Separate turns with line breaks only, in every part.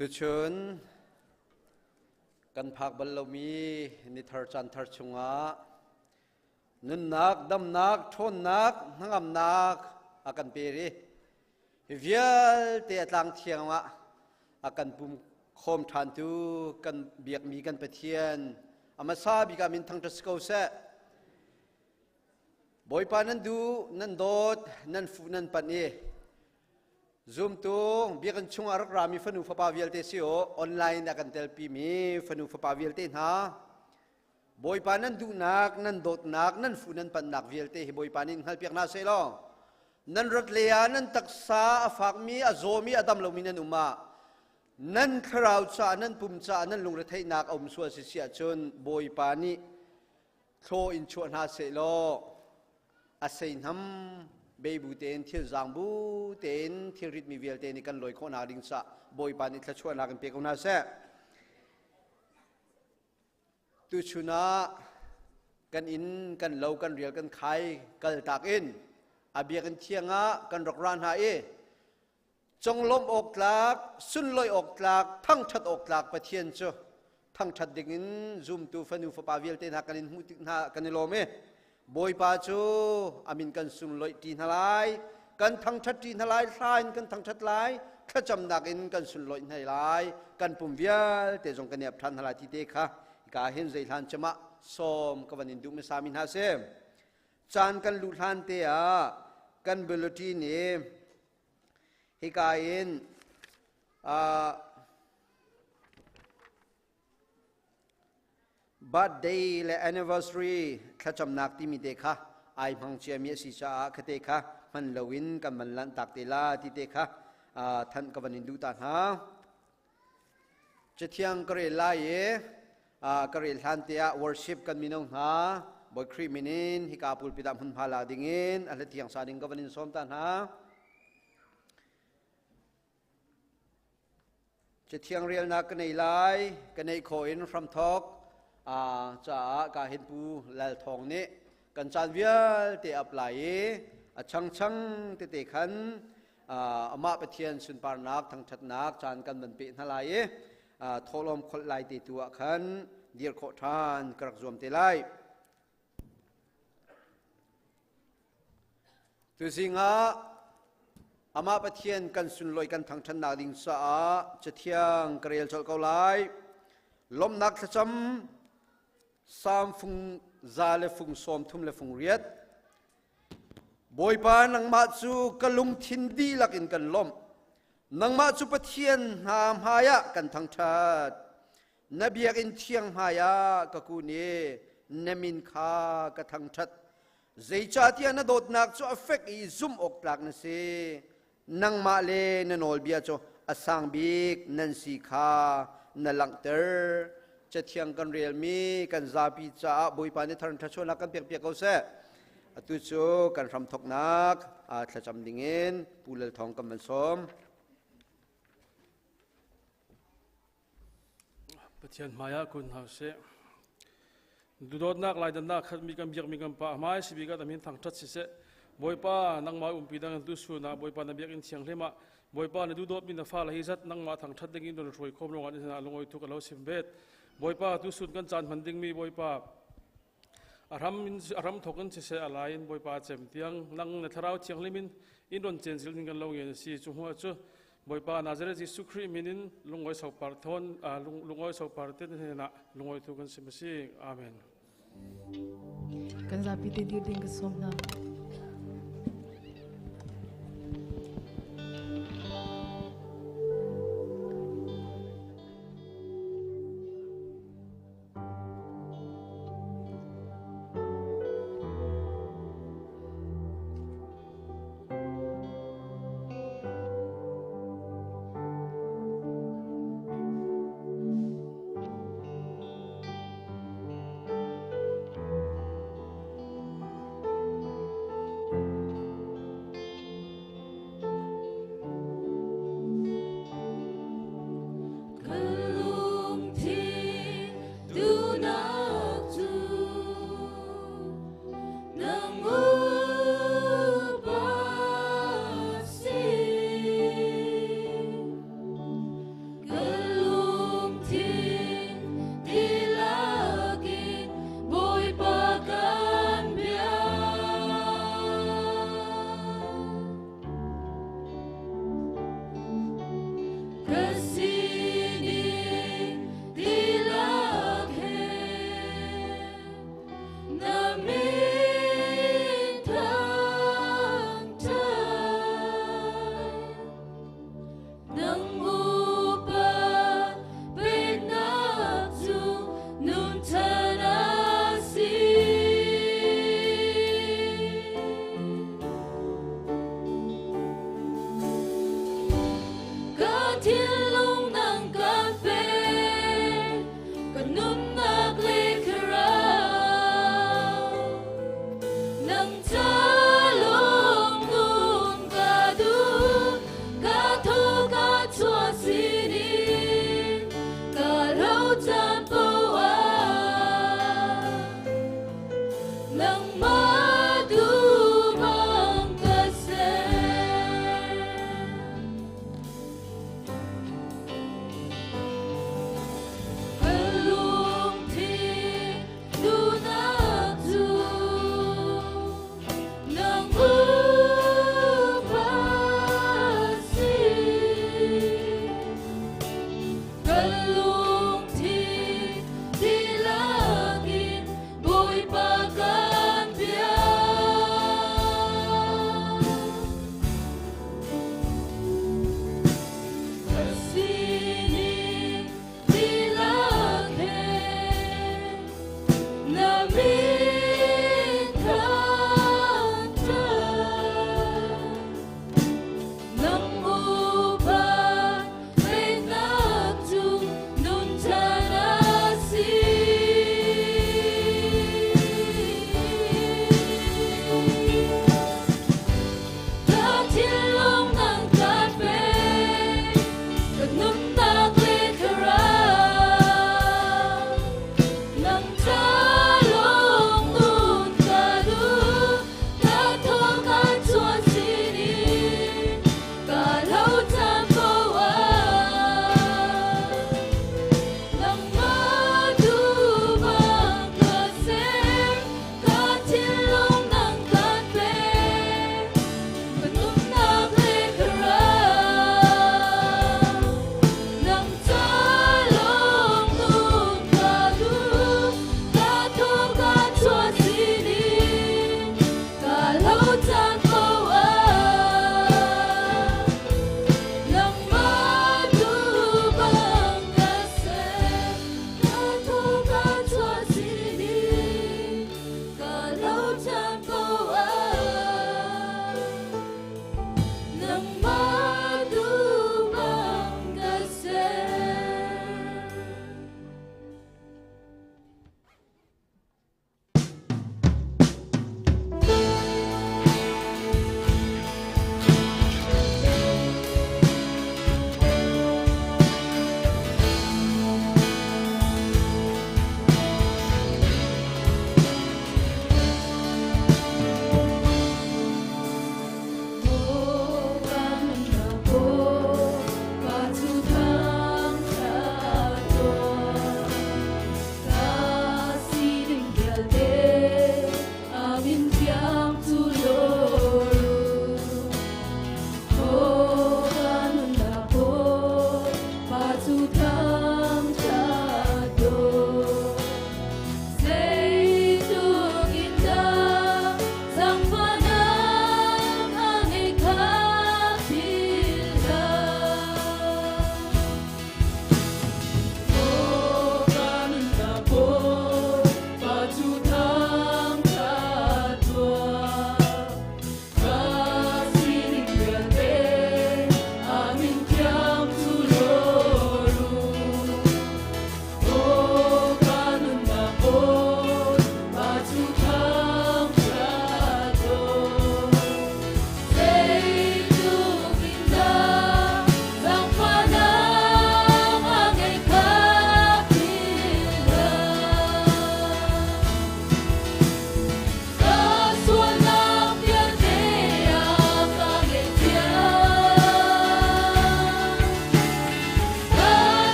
Tuchun kan phak bal lomi ni thar caan thar chungah nunnak, damnak, ṭhawnnak, hnangamnak a kan pe rih. Hi vialte a tlang thiang ah a kan pum khawm ṭhantu kan biakmi kan Pathian a hmasa bik ah min thangṭhat si ko seh. Bawipa nan duh, nan dawt, nan fuh, nan panh i Zumtu biakinn chungah rak rami fanu fapa vialte si u, online a kan telpimi fanu fapa vialte hna, Bawipa nan duhnak, nan dawtnak, nan fu nan panhnak vialte hi Bawipa nih hngalpiak hna seh law, nan rat le ah nan taksa a fakmi, a zawmi, a dam lomi nan um ah, nan thlarau caah, nan pum caah, nan lungretheihnak a um sual si si ahcun Bawipa nih thlaw in chuah hna seh law, a seihnam beibu tein thil zaang bu tein thil ritmi vialte nih kan lawi khawhnak ding caah Bawipa nih thluachuahnak in pe ko hna seh. Tuchun ah kan inn, kan lo, kan rial, kan khai kal tak in a biakinn thiang ah kan rak ra hna i conglawmh awk tlak, sunlawih awk tlak, thangṭhat awk tlak Pathian cu thangṭhat dingin zumtu fanu fapa vialte hna kan in hmuh tik hna kan i lawm i Bawipa cu a min kan sunlawih ṭi hna lai, kan thangṭhat ṭi hna lai, hla in kan thangṭhat lai, thlacamnak in kan sunlawih hna lai, kan pum vialte zong kan i ap ṭhan hna lai ti te kha hika hin zeihlan cem ah sawm ka van in duh hmasa mi hna si. Caan kan luh hlan te ah kan bulletin i Hika in birthday le anniversary thlacamnak timi te kha ai hmang ciami a si caah khate kha hman loin kan van lanh tak te la ti te kha thanh ka van in duh ta hna. Cathiang ka rel lai i ka rel hlan te ah worship kan mino hna Bawi Khrih min in hika pulpit ah hmunhma la dingin a hlathiang sa ding ka van in sawm ta hna. Cathiang relnak ka nei lai, ka neih khawh in hramthawk caah ka hin pu Lal Thawng nih kan caan vialte ap lai i a changchang tete khan amah Pathian sunparnak thangṭhatnak caan kan van peh hna lai i thawhlawm kholh lai te tu ah khan dir khawh ṭhan ka rak zuam te lai. Tuzing ah amah Pathian kan sunlawi kan thangṭhatnak ding caah Cathiang ka rel colh ko lai. Lawmhnak thlacam Salm fung za le fung sawm thum le fung riat. Bawipa nangmah cu ka lungthin dihlak in kan lawmh. Nangmah cu Pathian hna hmaiah kan thangṭhat. Na biakinn thiang hmaiah ka kun i na min kha ka thangṭhat. Zeicahtiah na dawtnak cu a fek i zumh awk tlak na si. Nangmah le na nawlbia cu a sang bik nan si kha na langhter. Cathiang kan relmi kan zapi caah Bawipa nih thar thluachuahnak kan pekpiak ko seh. Atu cu kan hramthawknak thlacam dingin Pu Lal Thawng kan van sawm.
Pathian hmaiah kun hna usih. Dudawtnak laidannak khatmi kan biakmi kan pa hmai sibi ka tamin thangthat siseh. Bawipa nangmah umpi dang tu suna Bawipa na biakinn thianghlim ah Bawipa na duhdawtmi na fale hi zat nangmah thangthat ding in don hruai khom lawngah ni lungoi tuk alo sim vet. Bawipa tu sun kan caan hman dingmi Bawipa a ram in a ram thok in siseh a lai in Bawipa cem tiang nang na thlarau thianghlim in in ron chen zil ding kan lo ngen si cu hmu cu Bawipa Nazareth Jesuh Khrih min in lungoi sopar thon lungoi sopar te na lungoi tu kan sim si amen
Kan zapi te dir ding ka sawm hna.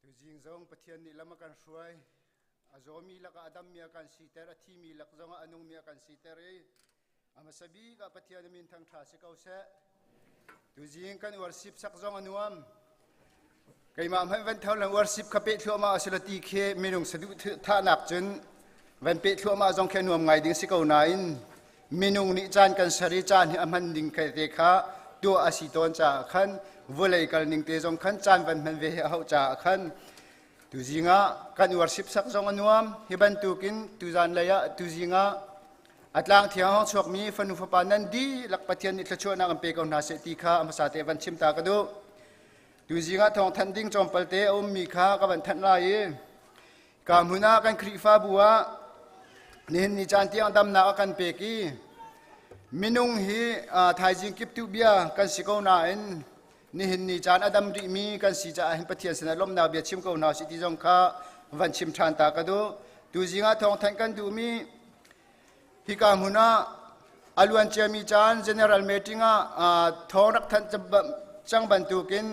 Tuzing zong Pathian nih lam a kan hruai. A zawmi lakah a dammi a kan siter, a thimi lak zongah a nungmi a kan siter i a hmasa bik ah Pathian a min thangṭha si ko seh. Tuzing kan worship sak zong a nuam. Keimah hmanh van tho lang worship kha peh thluahmah a si lo ti khi minung saduh thahnak cun van peh thluahmah zong khi a nuam ngai ding si ko nain minung nih caan kan ser i caan hi a hman ding te kha tuah a si tawn caah khan vawlei kal ning te zong khan caan van hman ve hi a hauh caah khan tuzing ah kan worship sak zong a nuam. Hi bantukin tuzan lei ah tuzing ah a tlang thiang hong chuakmi fanu fapa nan dihlak Pathian nih thluachuahnak an pe ko hna seh ti kha a hmasa te van chim ta ka duh. Tuzing ah thawng thanh ding tlawmpal te a ummi kha ka van thanh lai i ka hmun ah kan Khrihfabu ah nihin ni caan tiang damnak a kan pek i minung hi thaizing kiptuh bia kan si ko nain nihin ni caan a dam rihmi kan si caah hin Pathian sinah lawmhnak bia chim ko hna usih ti zong kha van chim ṭhan ta ka duh. Tuzing ah thawngthanh kan duhmi hika hmun ah a luan ciami caan general meeting ah thawng rak thanh cang bantukin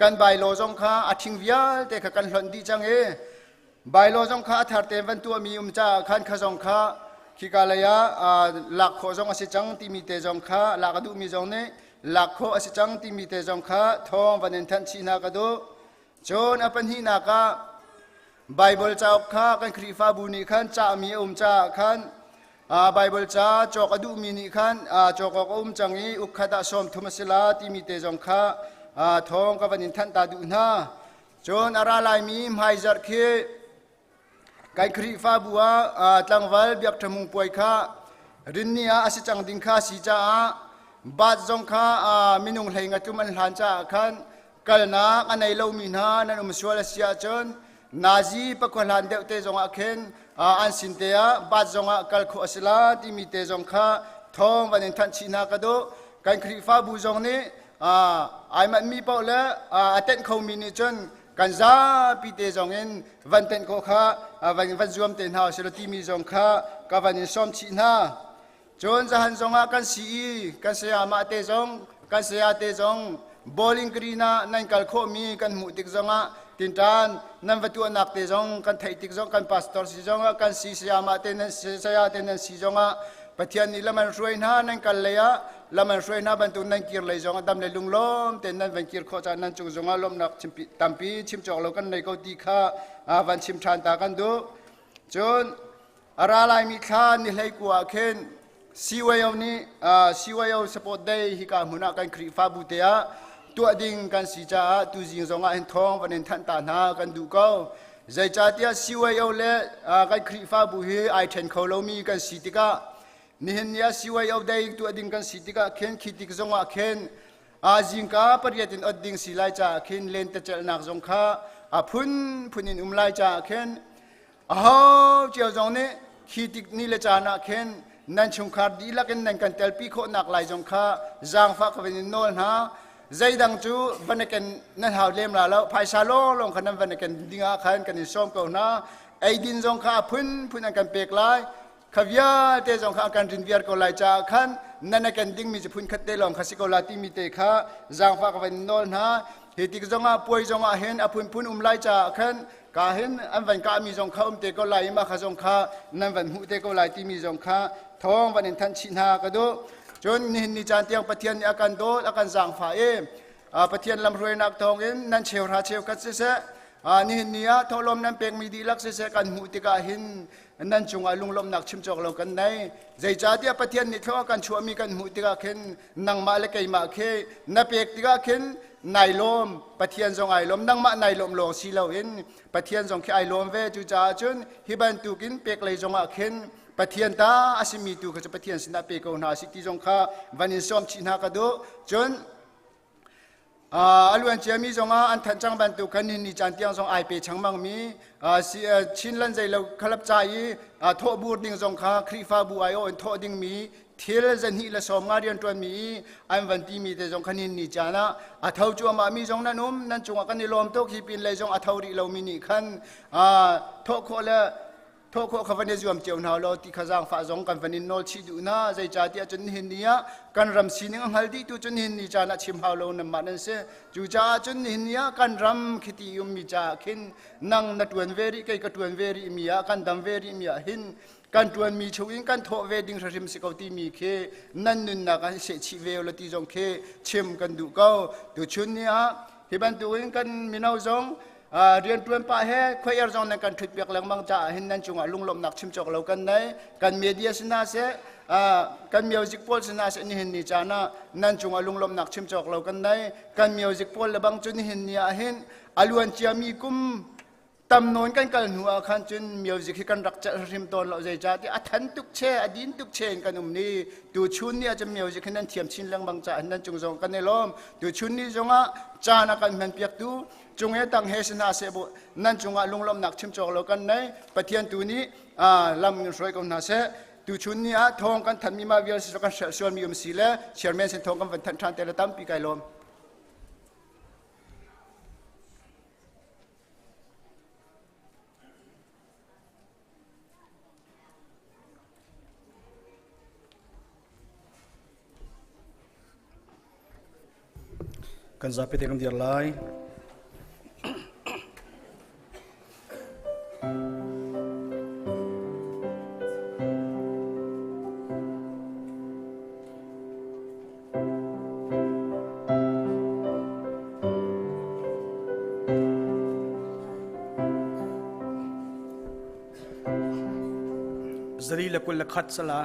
kan bylaw zong kha a ṭhing vialte kha kan hlonh dih cang i bylaw zong kha a thar tein van tuahmi um caah khan kha zong kha khika lei ah lak khawh zong a si cang timi te zong kha lak a duhmi zong nih lak khawh a si cang timi te zong kha thawng van in thanh chih hna ka duh. Cun a pahnihnak ah Baibal cauk kha kan Khrihfabu nih khan cahmi a um caah khan Baibal ca cawk a duhmi nih khan cawk awk a um cang i ukkhat ah 30 a si la timi te zong kha thawng ka van in thanh ta duh hna. Cun a ra laimi hmaizarh khi kan Khrihfabu ah tlangval biakṭhemung puai kha rinni ah a si cang ding kha si caah bat zong kha minung hlei nga tlum an hlan caah khan kalnak a nei lomi hna nan um sual a si ahcun nazi pakua hlan deuh te zong ah khin an sin te ah bat zong ah kal khawh a si la timi te zong kha thawng van in thanh chih hna ka duh. Kan Khrihfabu zong nih ai manhmi paoh le a tenh khomi nih cun kan zapi te zong in van tenh khawh kha van zuam te hna usih law timi zong kha ka van in sawm chih hna. Cun zahan zong ah kan sii kan sayamah te zong kan saya te zong bowling green ah nan kal khawhmi kan hmuh tik zong ah tinṭan nan va tuahnak te zong kan theih tik zong kan pastor si zong ah kan si sayamah te nan saya te nan si zong ah Pathian nih lam an hruai hna nan kal lei ah lam an hruai hna bantuk nan kir lei zong ah dam le lunglawm tein nan van kir khawh caah nan cung zong ah lawmhnak tampi chim cawk lo kan nei ko ti kha van chim ṭhan ta kan duh. Cun a ra laimi thla ni hlei ku ah khin CYO nih CYO support day hika hmun ah kan Khrihfabu te ah tuah ding kan si caah tuzing zong ah hin thawng van in thanh ta hna kan duh ko. Zeicahtiah CYO le kan Khrihfabu hi ai ṭhen kho lomi kan si tikah nihin ni ah CYO day tuah ding kan si tikah khin khi tik zong ah khin zingka 8 in ot ding si lai caah khin lentecelhnak zong kha a phunphun in um lai caah khin aho cio zong nih khi tik ni le caan ah khin nan chungkhar dihlak in nan kan telpi khawhnak lai zong kha zaangfah ka van in nawl hna. Zeidang cu van ken nan hau lem la lo, phaisa lawnglawng kha nan van ken ding ah khan kan in sawm ko hna. Eidin zong kha a phunphun an kan pek lai, kha vialte zong kha an kan rin viar ko lai caah khan nan a ken dingmi cu phun khat te lawng kha si ko la timi te kha zaangfah ka van in nawl hna. Hi tik zongah puai zongah hin a phunphun um lai caah khan ka hin an van kahmi zong kha um te ko lai i mah kha zong kha nan van hmuh te ko lai timi zong kha thawng van in thanh chih hna ka duh. Cun nihin ni caan tiang Pathian nih a kan dawt, a kan zaangfah i Pathian lamhruainak thawngin nan cheuhra cheukhat siseh, nihin ni ah thawhlawm nan pekmi dihlak siseh kan hmuh tikah hin nan cungah lunglawmhnak chim cawk lo kan nei. Zeicahtiah Pathian nih thlawh a kan chuahmi kan hmuh tikah khin nangmah le keimah khi na pek tikah khin nai lawm, Pathian zong ai lawm, nangmah nai lawm lawng si loin Pathian zong khi ai lawm ve. Cucaah cun hi bantukin pek lei zongah khin Pathian ta a simi tu kha cu Pathian sinah pe ko hna si ti zong kha van in sawm chih hna ka duh. Cun a luan ciami zongah an thanh cang bantuk khan ni caan tiang zong ai pe changmang mi Chinland zeilo khalap ca i thawh bur ding zong kha Khrihfabu ai in thawh ding mi thil 250 rian ṭuan mi i an van ti mi te zong kha ni caan ah a tho cuahmah mi zong nan um, nan cungah kan i lawm tuk. Hi pin lei zong a tho rih lo mi nih khan thawh khawh le Thawh khawh kha van i zuam cio hna law ti kha zaangfah zong kan van in nawl chih duh hna. Zeicahtiah cun nihin ni ah kan ram sining a hngal dihtu cu nihin ni caan ah chim hau lo nanmah nan si. Cucaah cun nihin ni ah kan ram khiti ummi caah khin nang na ṭuan ve rih, kei ka ṭuan ve rih mi ah, kan dam ve rih mi ah hin kan ṭuanmi chungin kan thawh ve ding hrimhrim si ko timi khi nan nunnak ah sehchih ve ulaw ti zong khi chim kan duh ko. Tuchun ni ah hi bantukin kan mino zong rianṭuan pah he khoier zong nan kan ṭhut piak lengmang caah hin nan cungah lunglawmhnak chim cawk lo kan nei. Kan media sinah seh, kan music pawl sinah seh, nihin ni caan ah nan cungah lunglawmhnak chim cawk lo kan nei. Kan music pawl le bang cu nihin ni ah hin a luan ciami kum tam nawn kan kal hnu ah khan cun music hi kan rak celh hrim tawn lo, zeicahtiah a than tuk che, a din tuk che in kan um ni. Tu chun ni ah cun music hi nan thiam chin lengmang caah nan cung zong kan i lawm. Tu chun ni zongah caan a kan hman piaktu cung he tang he si hna seh bu nan cungah lunglawmhnak chim cawk lo kan nei. Pathian tu nih lam in hruai ko hna seh. Tu chun ni ah thawng kan thanmi ma vial si kan hrelh sualmi um si le chairman sin thawng kan van thanh ṭhan te le tampi kai lawm.
Kan zapi te kan dir lai. 221 sala.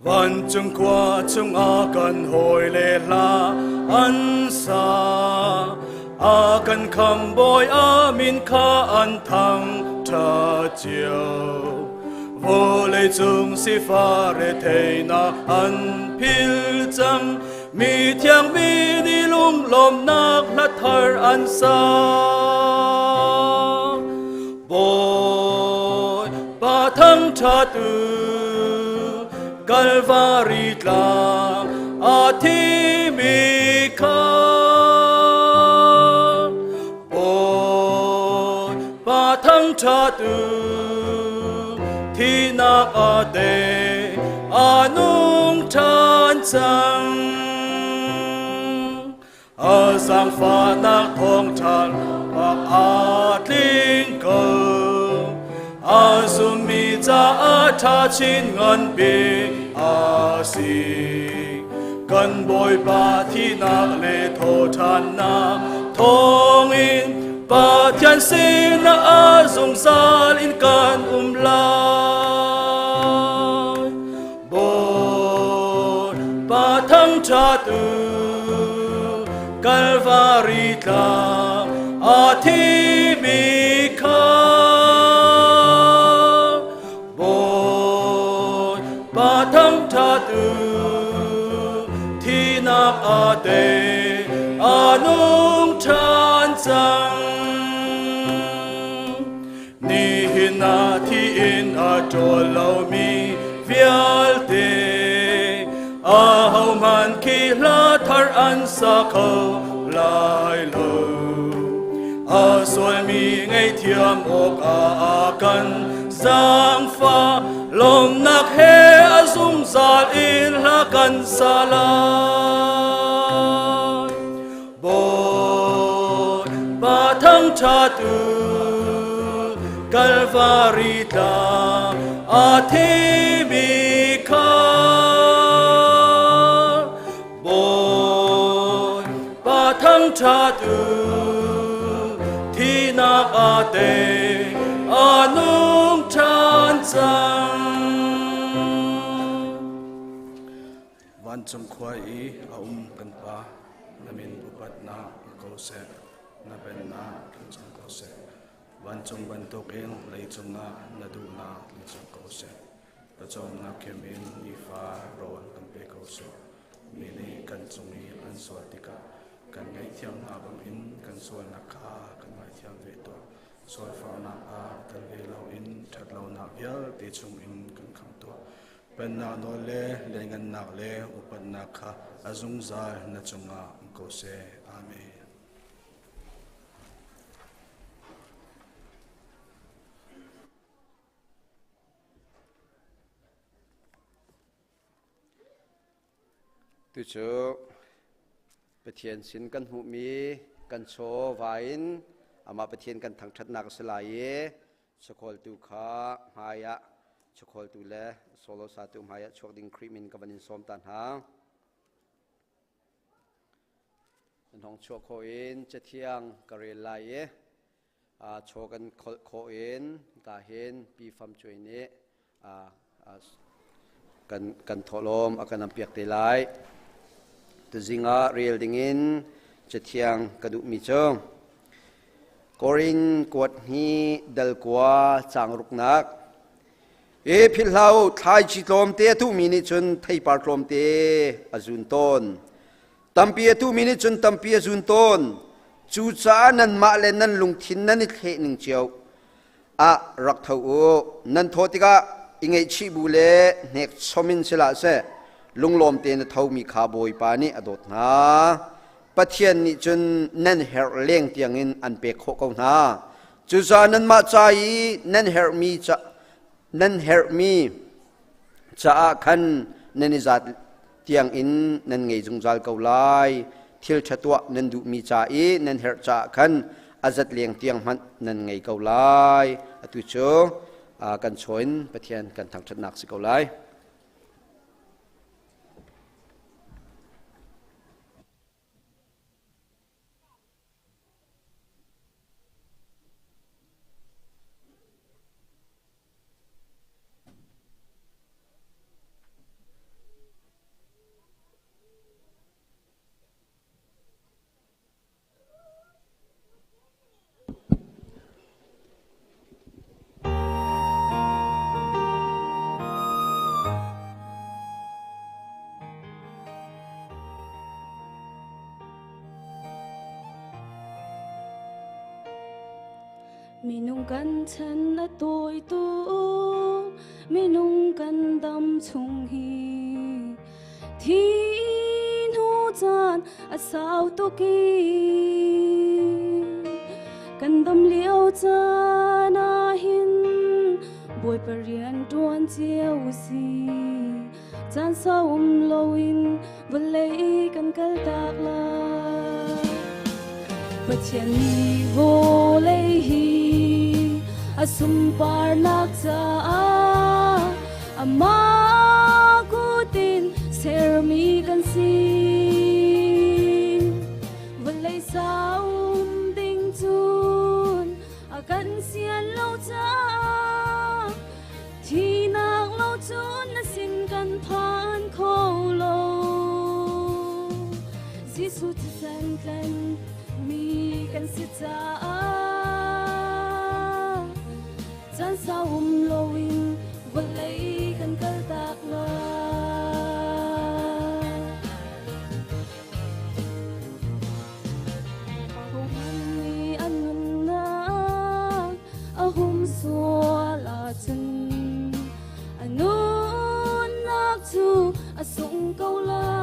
Vancung khua chungah kan hawile hla an sa, a kan khambawi a min kha an thang ṭha cio. Vawlei cung sifah retheinak an phil cang, mi thiang mi nih lunglawmhnak hla thar an sa. Bawipa thangṭhat u, Kalvari tlang a thimi kha. Bawipa thangṭhat u, thihnak a tei, a nung ṭhan cang. A zaangfahnak thawngṭha aa tling ko. A zummi caah ṭha chin ngan bik a si. Kan Bawipa thihnak le thawhṭhannak thawngin Pathian sinah a zungzal in kan um lai. Bawipa thangṭhat u, Kalvari tlang a thimi kha. Bawipa thangṭhat u, thihnak a tei, a nung ṭhan cang. Nihin ah thi in a ṭawl lomi vialte, ahohmanh khi hla thar an sa kho lai lo. A sualmi ngaihthiam awkah a kan zaangfah, lawmnak he a zungzal in hla kan sa lai. Bawipa thangṭhat u, Kalvari tlang a thimi kha. Bawipa thangṭhat u, thihnak a tei, a nung ṭhan cang.
Vancung khua i a um kan Pa, na min upatnak ko seh, na pennak tlung cang ko seh. Vancung bantukin leicung ah na duhnak tling cang ko seh. Pawcawmnak kim in nifa rawl kan pe ko sawh. Mi nih kan cung i an sual tikah kan ngaihthiam hna bangin kan sualnak kha kan ngaithiam ve tuah. Sualfahnak ah tel ve loin ṭhatlonak vialte chungin kan khamh tuah. Pennak nawl le lianngannak le upatnak kha a zungzal na cungah um ko seh. Amen.
Tucu Pathian sin kan hmuhmi kan chaw va in amah Pathian kan thangṭhatnak a si lai i chawkhawltu kha hmaiah chawkhawltu le solo satu hmaiah chuak ding Khrih min ka van in sawm ta hna. Nan hong chuah khawh in cathiang ka rel lai i chaw kan kholh khawh in ka hin pi fam cuai nih kan thawhlawm a kan ampiak te lai. Tuzing ah rel dingin cathiang ka duhmi cu Korin kuat hni dal kua cang ruknak E philh hlah u, thlaici tlawmte a tuhmi nih cun theipar tlawmte a zun tawn. Tampi a tuhmi nih cun tampi a zun tawn. Cucaah nanmah le nan lungthin nan i thleh ning cio ah rak tho u. Nan thawh tikah i ngaihchih bu le hnek chom in sihlah seh, lunglawm tein a thomi kha Bawipa nih a dawt hna. Pathian nih cun nan herh leng tiangin an pek khawh ko hna. Cucaah nanmah ca i nan herhmi ca nan herhmi caah khan nan i zat tiangin nan ngei zungzal ko lai. Thil ṭha tuah nan duhmi ca i nan herh caah khan a zat leng tiang hmanh nan ngei ko lai. Atu cu kan chaw in Pathian kan thangṭhatnak si ko lai.
Minung kan chan a tawi tuk, minung kan dam chung hi. Thi hnu caan a sau tuk i kan dam lio caan ah hin Bawipa rian ṭuan cio si. Caan sau um loin vawlei kan kal tak lai. Pathian nih vawlei hi a sunparnak caah amah kut in sermi kan si. Vawlei saum ding cun a kan sian lo caah Thihnak lo cun na sin kan phan kho lo. Jesuh thisen tlen mi kan si caah caan sau um loin vawlei kan kal tak lai. Ahohmanh nih an nunnak a hum sual ahcun a nunnak cu a sung ko lai.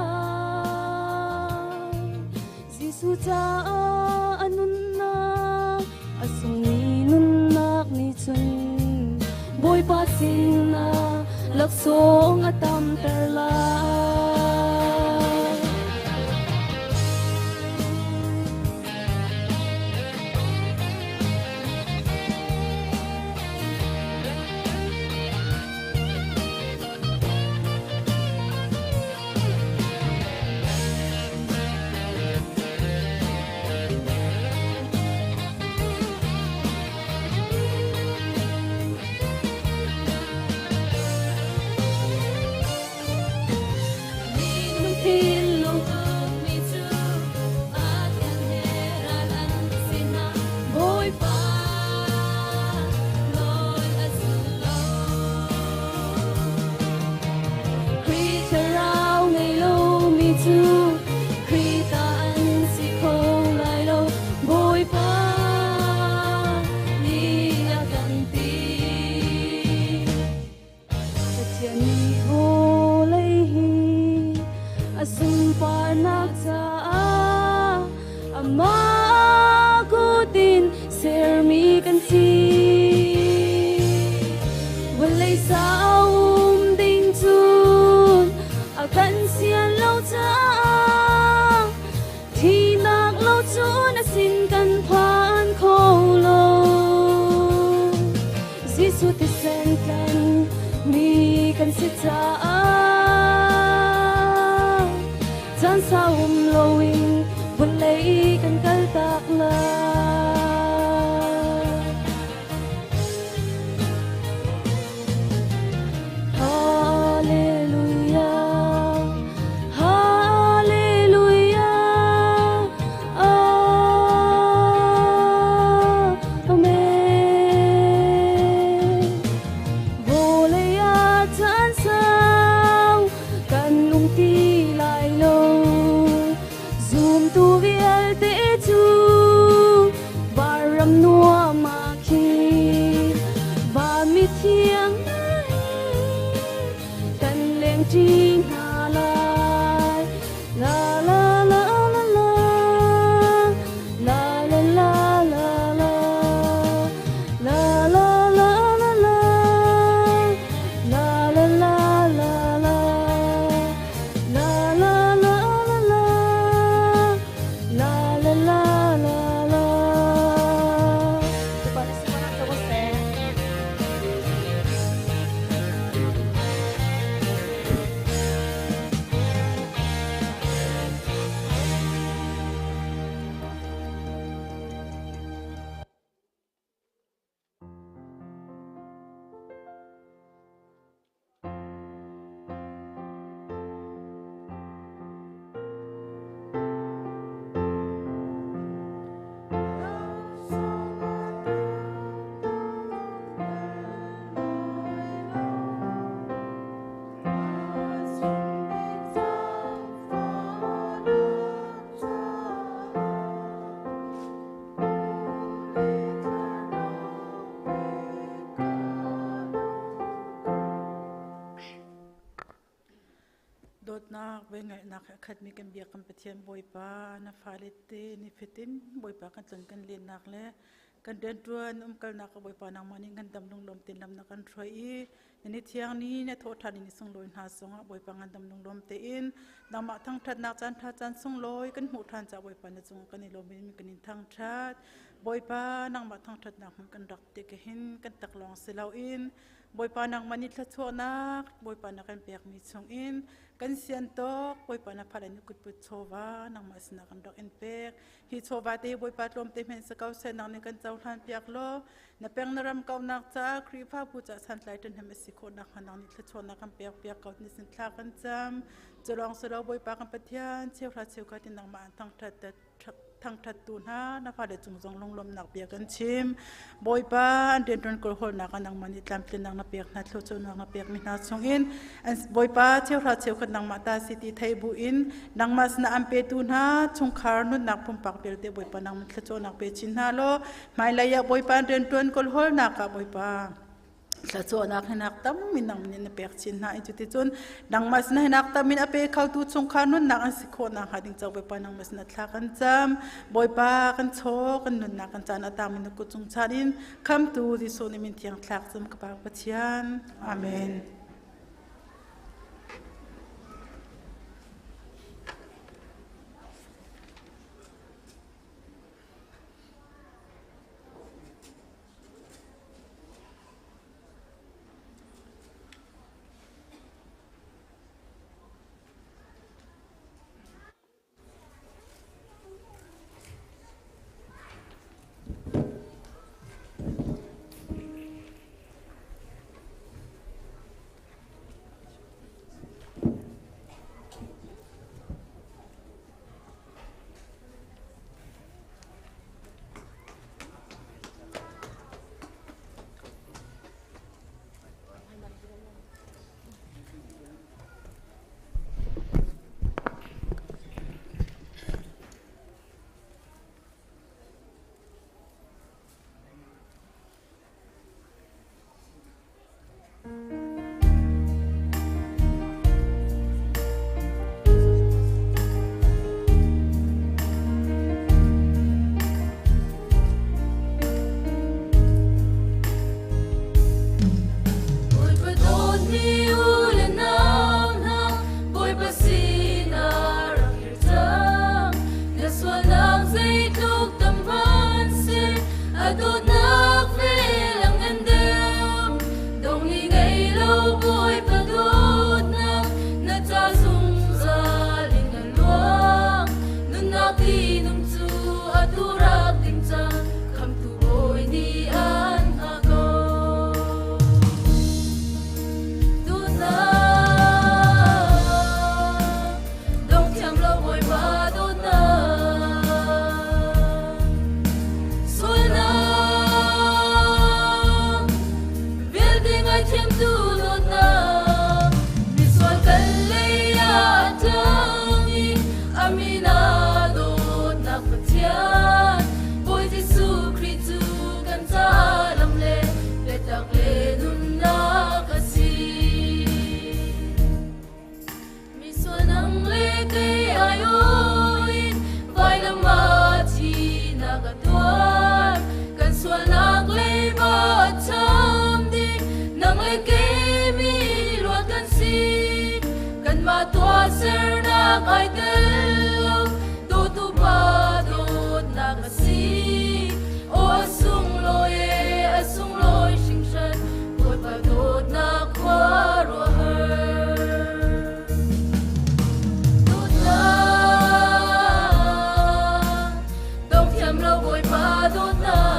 Jesuh caah a nunnak a sungmi nunnak nih cun Bawipa sinah laksawng a tamter lai. Sunparnak caah amah kutin sermi kan si. Vawlei sa um ding cun a kan sian lo caah Thihnak lo cun a sin kan phan kho lo. Jesuh thisen tlan mi kan si caah caan sau um loin vawlei kan kal tak lai. Hallelujah, Hallelujah, Amen. Vawlei ah caan sau kan nung ti lai lo. Zumtu vialte cu varam nuam ah khin vanmi thiang hna he kan lengṭi hna lai. La la la la la, la la la la la, la la la la la, la la la la la. La la la la la, la la la la la.
Dawtnak, velngeihnak he a khatmi kan biak kan Pathian Bawipa, na fale te nifatin Bawipa kan tlun kan lennak le kan rianṭuan umkalnak ah Bawipa nangmah nih kan dam lunglawm tein lam na kan hruai i na ni thiang ni na thawhṭhan ni sunglawi hna zongah Bawipa ngandam lunglawm tein nangmah thangṭhatnak caan ṭha caan sunglawi kan hmuh ṭhan caah Bawipa na cung kan i lawm in kan in thangṭhat. Bawipa nangmah thangṭhatnak hmun kan rak tik hin kan taklawng si loin Bawipa nangmah nih thluachuahnak Bawipa na kan pekmi chungin kan sian tawk Bawipa na phala nih kutput chawva nangmah sinah kan rak in pek. Hi chawva te hi Bawipa tlawmte hmenh si ko seh nang nih kan cohlan piak law na peng na ram kaunak caah Khrihfabu caah santlai ṭahnem a si khawh nakhnga nang nih thluachuahnak kan pek piak ko ni sin thla kan cam. Culawng si lo Bawipa kan Pathian cheuhra cheukhat in nangmah an thangṭhat thangṭhattu hna na fale cung zong lunglawmhnak bia kan chim. Bawipa an rianṭuan kawlhawlnak ah nangmah nih tlamtlinnak na pek hna thluachuahnak na pekmi hna chungin an Bawipa cheuhra cheukhat nangmah ta si ti thei buin nangmah sinah an petu hna chungkhar nunnak pumpak vialte Bawipa nangmah thluachuahnak pe chin hna law hmailei ah Bawipa an rianṭuan kawlhawlnak ah Bawipa Thluachuahnak hinak tam in nang nih na pek chin hna i cuticun nangmah sinah hinak tam in a pe khotu chungkhar nunnak an si khawh nakhnga ding cauk Bawipa nangmah sinah thla kan cam. Bawipa kan chaw kan nunnak kan caan a tangmi na kut cung chan in khamtu Jesuh nih min thiang thlak cam ka Pa Pathian. Amen.
Sualnak ai tel lo, dawtu pa dawtnak a si. Aw a sunglawi e, a sunglawi hringhran, Bawipa dawtnak khuaruahhar. Dawtnak, dongthiam lo Bawipa dawtnak.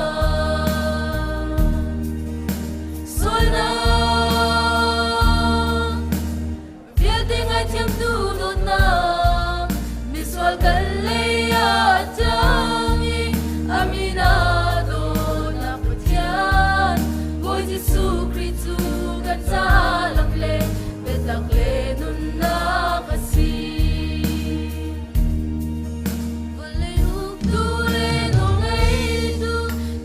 Sualnak, vialte ngaithiamtu dawtnak, misual kan lei ah a cang i a min ah dawtnak Pathian, Bawi Jesuh Khrih cu kan caah lam le biatak le nunnak a si. Vawlei uktu le nawlngeitu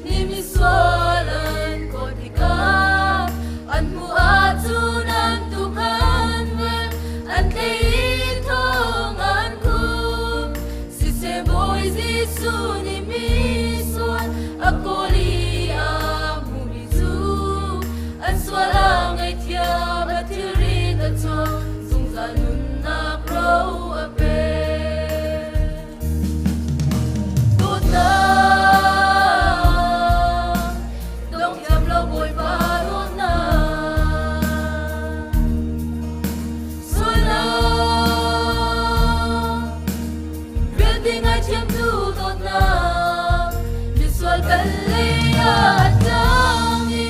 nih misual an kawl tikah an hmuh ahcun an tuukhan vel an tlei i thong an khumh. Siseh Bawi Jesuh nih misual a kawl i a hmuhmi cu an sual a ngaihthiam, a thilrit a chuak, zungzal nunnak ro a pek. Dawtnak, dongthiam lo Bawipa dawtnak. Sualnak, vialte ngaithiamtu dawtnak, misual kan lei ah a tang i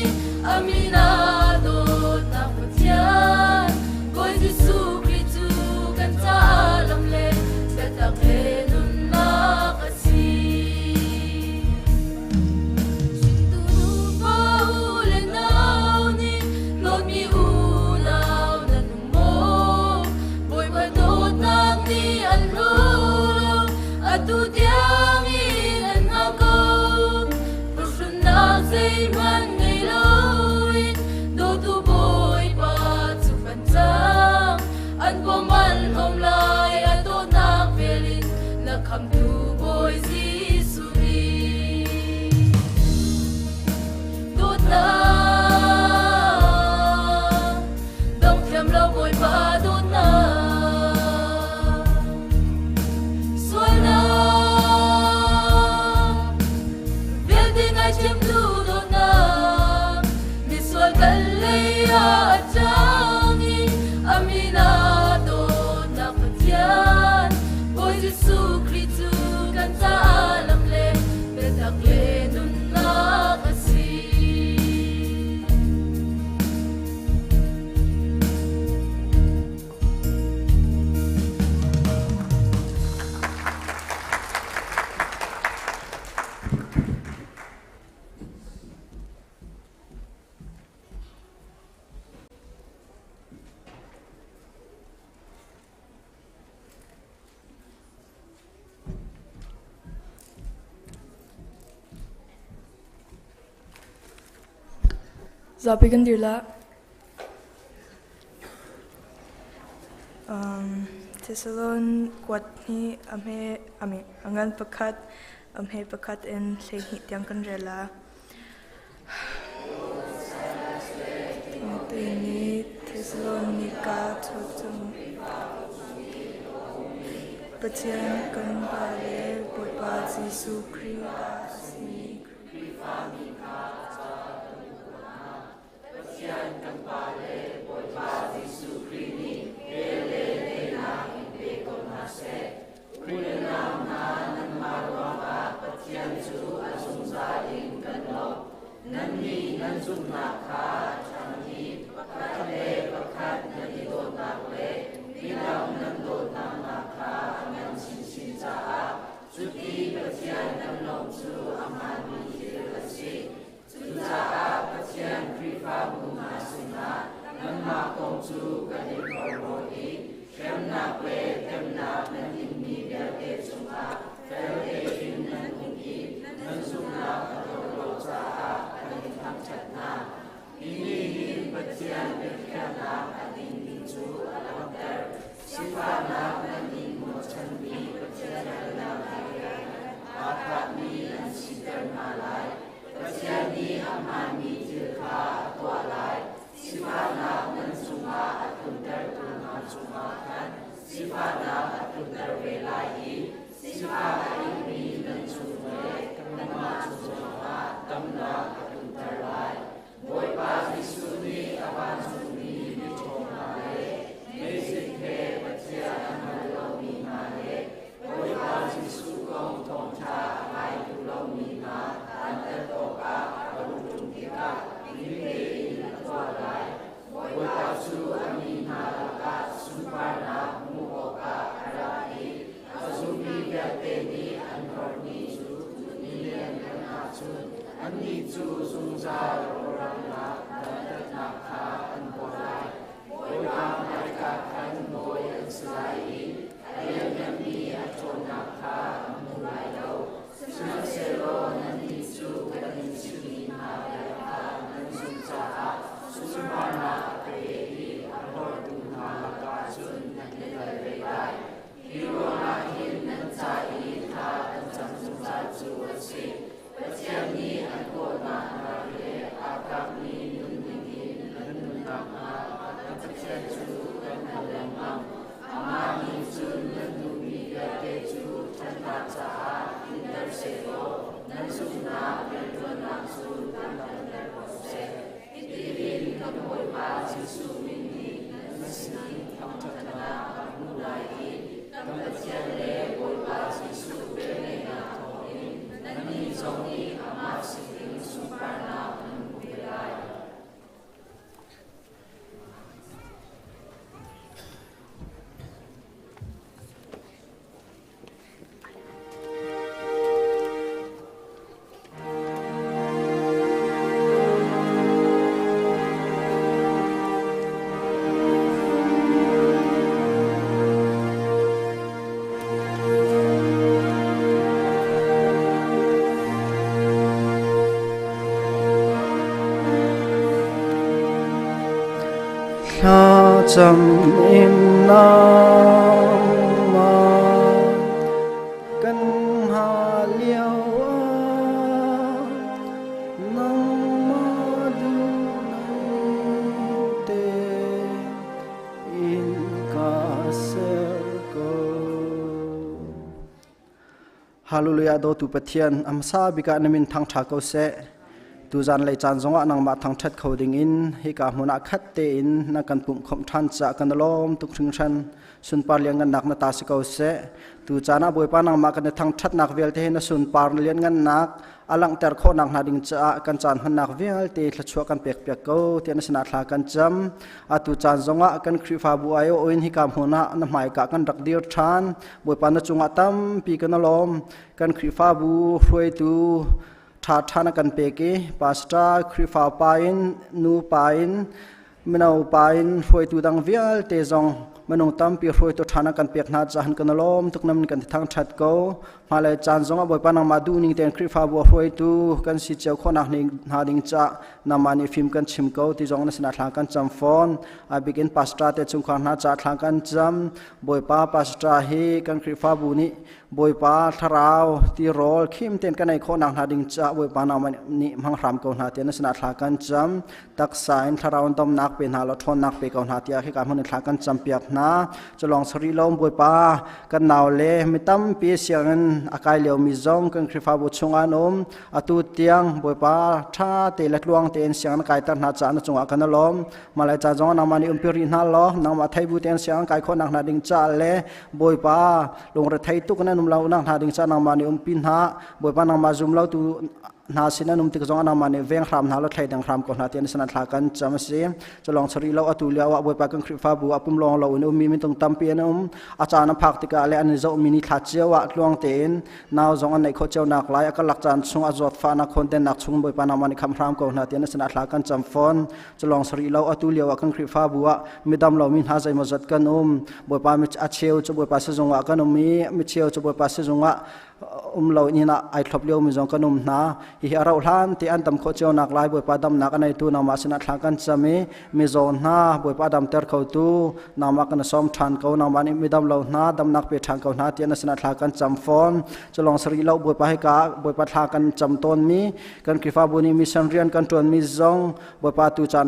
a min ah dawtnak Pathian, Bawi Jesuh Khrih cu kan caah lam le biatak le nunnak a si. Hringtu nupa u le nau nih hlawtmi unau nan um maw? Bawipa dawtnak nih an hlaw lo, atu tiangin an hngak ko. Phuhrunnak zeihmanh ngei loin dawtu Bawipa cu panh cang. An bawm an hlawm lai, a dawtnak vel in na khamtu Bawi Jesuh nih. Dawtnak, dongthiam lo Bawipa dawtnak. Sualnak, vialte ngaithiamtu dawtnak, misual kan lei ah a cang i a min ah dawtnak Pathian, Bawi Jesuh Khrih cu kan caah lam le biatak le nunnak a si.
Zapi kan dir la. Thessalon kuat hi a hme a ngan pakhat a hme pakhat in 12 tiang kan rel la. Timote nih Thesalonika chung Pathian kan Pa le Bawipa Jesuh Khrih a simi
Khrihfami kha ca kan kuat hna. Pathian kan Pa le Bawipa Jesuh Khrih nih vel le daihnak in pe ko hna seh. U le nau hna, nanmah ruangah Pathian cu a zungzal in kan lawmh. Nannih nan zumhnak kha a ṭhang i pakhat le pakhat nan i dawtnak le midang nan dawtnak hna kha a ngan chinchin caah cuti Pathian kan lawmh cu a hmaanmi thil a si. Cucaah Pathian Khrihfabu hna sinah nanmah kong cu kan i porhlaw i hremnak le temnak nan inmi vialte cungah fel tein nan um i nan zumhnak a dor lo caah kan in thangṭhat hna. Sifak a ingmi nan cung le kanmah cung zongah damnak a tlunter lai. Bawipa Jesuh nih a vancungmi miṭhawng hna le meizik he Pathian a hngal lomi hna le Bawipa Jesuh kong thawngṭha a ngai duh lomi hna dantat awkah a rung ṭum tikah ning tein a tuah lai. Bawipa cu a mi hna lakah sunparnak hmuh awkah a ra i a zummi vialte nih an hlorhmi cu ni lianngan ahcun annih cu zungzal rawhralnak dantatnak kha an tuah lai. Bawipa hmaika khan bawi an si lai i a liannganmi a ṭhawnnak kha an hmu lai lo. Sihmanhsehlaw nannih cu kan in chimhmi hna bia kha nan zumh caah sunparnak a pe i a hlorhtu hna lakah cun nan i tel ve lai. Hi ruangah hin nan ca i thla kan cam zungzal cu a si. Pathian nih an kawlnak hna he aa tlakmi nunning in nan nun nakhnga kan Pathian cu kan hal lengmang. Amah nih cun nan duhmi vialte cu ṭhatnak caah tlinter sehlaw nan zumhnak rianṭuannak cu damter ko seh. Hitihin kan Bawipa Jesuh min nih nan sinin thangṭhatnak a hmu lai i kan Pathian le Bawipa Jesuh velngeihnak thawngin nannih zong nih amah sinin sunparnak nan hmu ve lai.
Thlacam in nangmah kan hngah lio ah nangmah duhnak te in ka ser ko. Hallelujah dawtu Pathian amsa bik ah na min thangṭha ko seh. Tuzan lei caan zongah nangmah thangṭhat kho ding in hika hmun ah khat tein na kan pumh khawmh ṭhan caah kan lawm tuk hringhran. Sunpar lianngannak na ta si ko seh. Tu caan ah Bawipa nangmah kan i thangṭhatnak vialte hi na sunpar lianngannak a langhter khawhnak hna ding caah kan caan hmannak vialte thluachuah kan pekpiak ko tiah na sinah thla kan cam. Atu caan zongah kan Khrihfabu aiawh in hika hmun ah na hmaika kan rak dir ṭhan. Bawipa na cungah tampi kan lawm. Kan Khrihfabu hruaitu ṭhaṭha na kan pek i pastor Khrihfa pa in nu pa in mino pa in hruaitu dang vialte zong minung tampi hruaitu ṭha na kan pek hna caah kan lawm tuk nam kan thangṭhat ko. Hmailei caan zongah Bawipa nangmah duhning tein Khrihfabu a hruaitu kan si cio khawhnak hna ding caah nangmah nih fim kan chim ko ti zong na sinah thla kan cam fawn. A bik in pastor te chungkhar hna caah thla kan cam. Bawipa pastor hi kan Khrihfabu nih Bawipa thlarau tirawl khim tein kan ei khawhnak hna ding caah Bawipa nangmah nih hmang hram ko hna tiah na sinah thla kan cam. Taksa in thlarau in domnak pe hna law ṭhawnnak pe ko hna tiah hika hmun in thla kan campiak hna. Culawng sari lo Bawipa kan nau le mi tampi sianginn a kai liomi zong kan Khrihfabu chungah an um. Atu tiang Bawipa ṭha te le tluang tein sianginn kaiter hna caah na cungah kan i lawm. Malai ca zong nangmah nih umpi rih hna law nangmah thei bu tein sianginn kai khawhnak hna ding caah le Bawipa lungrethei tuk in an um lo nak hna ding caah nangmah nih umpi hna. Bawipa nangmah zum lo tu hna sin an um tik zong nangmah nih veng hram hna law thleidang hram ko hna tiah na sinah thla kan cam a si. Culawng chari lo atu lio ah Bawipa kan Khrihfabu ah pum lawng lo in ummi mintung tampi an um. A caan a phak tikah le an i zohmi ni thla cio ah tluang tein nau zong an neih khawh cio nak lai a karlak caan chung a zawt fahnak khawndennak chung Bawipa nangmah nih khamh hram ko hna tiah na sinah thla kan cam fawn. Culawng sari lo atu lio ah kan Khrihfabu ah midam lomi hna zeimawzat kan um. Bawipa mi a cheu cu Bawipa sizung ah kan um i mi cheu cu Bawipa sizung ah
um lo in ai thlop lio mi zong kan um hna. Hihi a rauh hlan ti an dam khawh cio nak lai Bawipa damnak a neitu nangmah sinah thla kan cam i mizaw hna Bawipa damter khotu nangmah kan sawm ṭhan ko, nangmah nih midam lo hna damnak pe ṭhan ko hna tiah na sinah thla kan cam fawn. Culong sari lo Bawipa hika Bawipa thla kan cam tawnmi kan Khrihfabu nih mission rian kan ṭuanmi zong Bawipa tu caan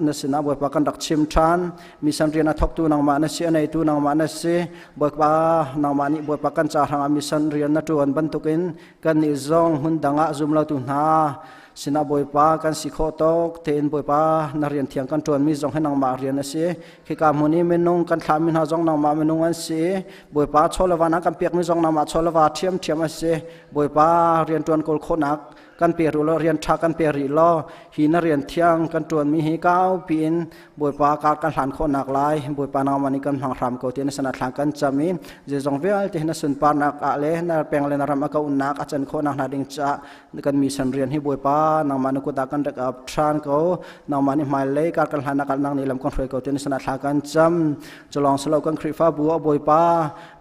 na sinah Bawipa kan rak chim ṭhan. Mission rian a thawktu nangmah na si, a neitu nangmah na si. Bawipa nangmah nih Bawipa kan ca hrangah mission rian na ṭuan bantukin kannih zong hmun dang ah zumlotu hna sinah Bawipa kan si khawh tawk tein Bawipa na rian thiang kan ṭuanmi zong hi nangmah rian a si. Khika hmun i minung kan thlahmi hna zong nangmah minung an si. Bawipa chawleva na kan pekmi zong nangmah chawleva ṭhiamṭhiam a si. Bawipa rian ṭuan kawl khawhnak kan pe rih law, rian ṭha kan pe rih law, hi na rian thiang kan ṭuanmi hi kaupi in Bawipa kar kan hlan khawhnak lai Bawipa nangmah nih kan hmang hram ko ti na sana thlang kan cam i zeizong vialte na sunparnak ah le na peng le na ram a kaunak a can khawhnak hna ding caah kan mission rian hi Bawipa nangmah na kut ah kan rak ap ṭhan ko. Nangmah nih hmailei kar kan hlannak ah nang nih lam kan hruai ko ti na sana thla kan cam. Culawng silo kan Khrihfabu ah Bawipa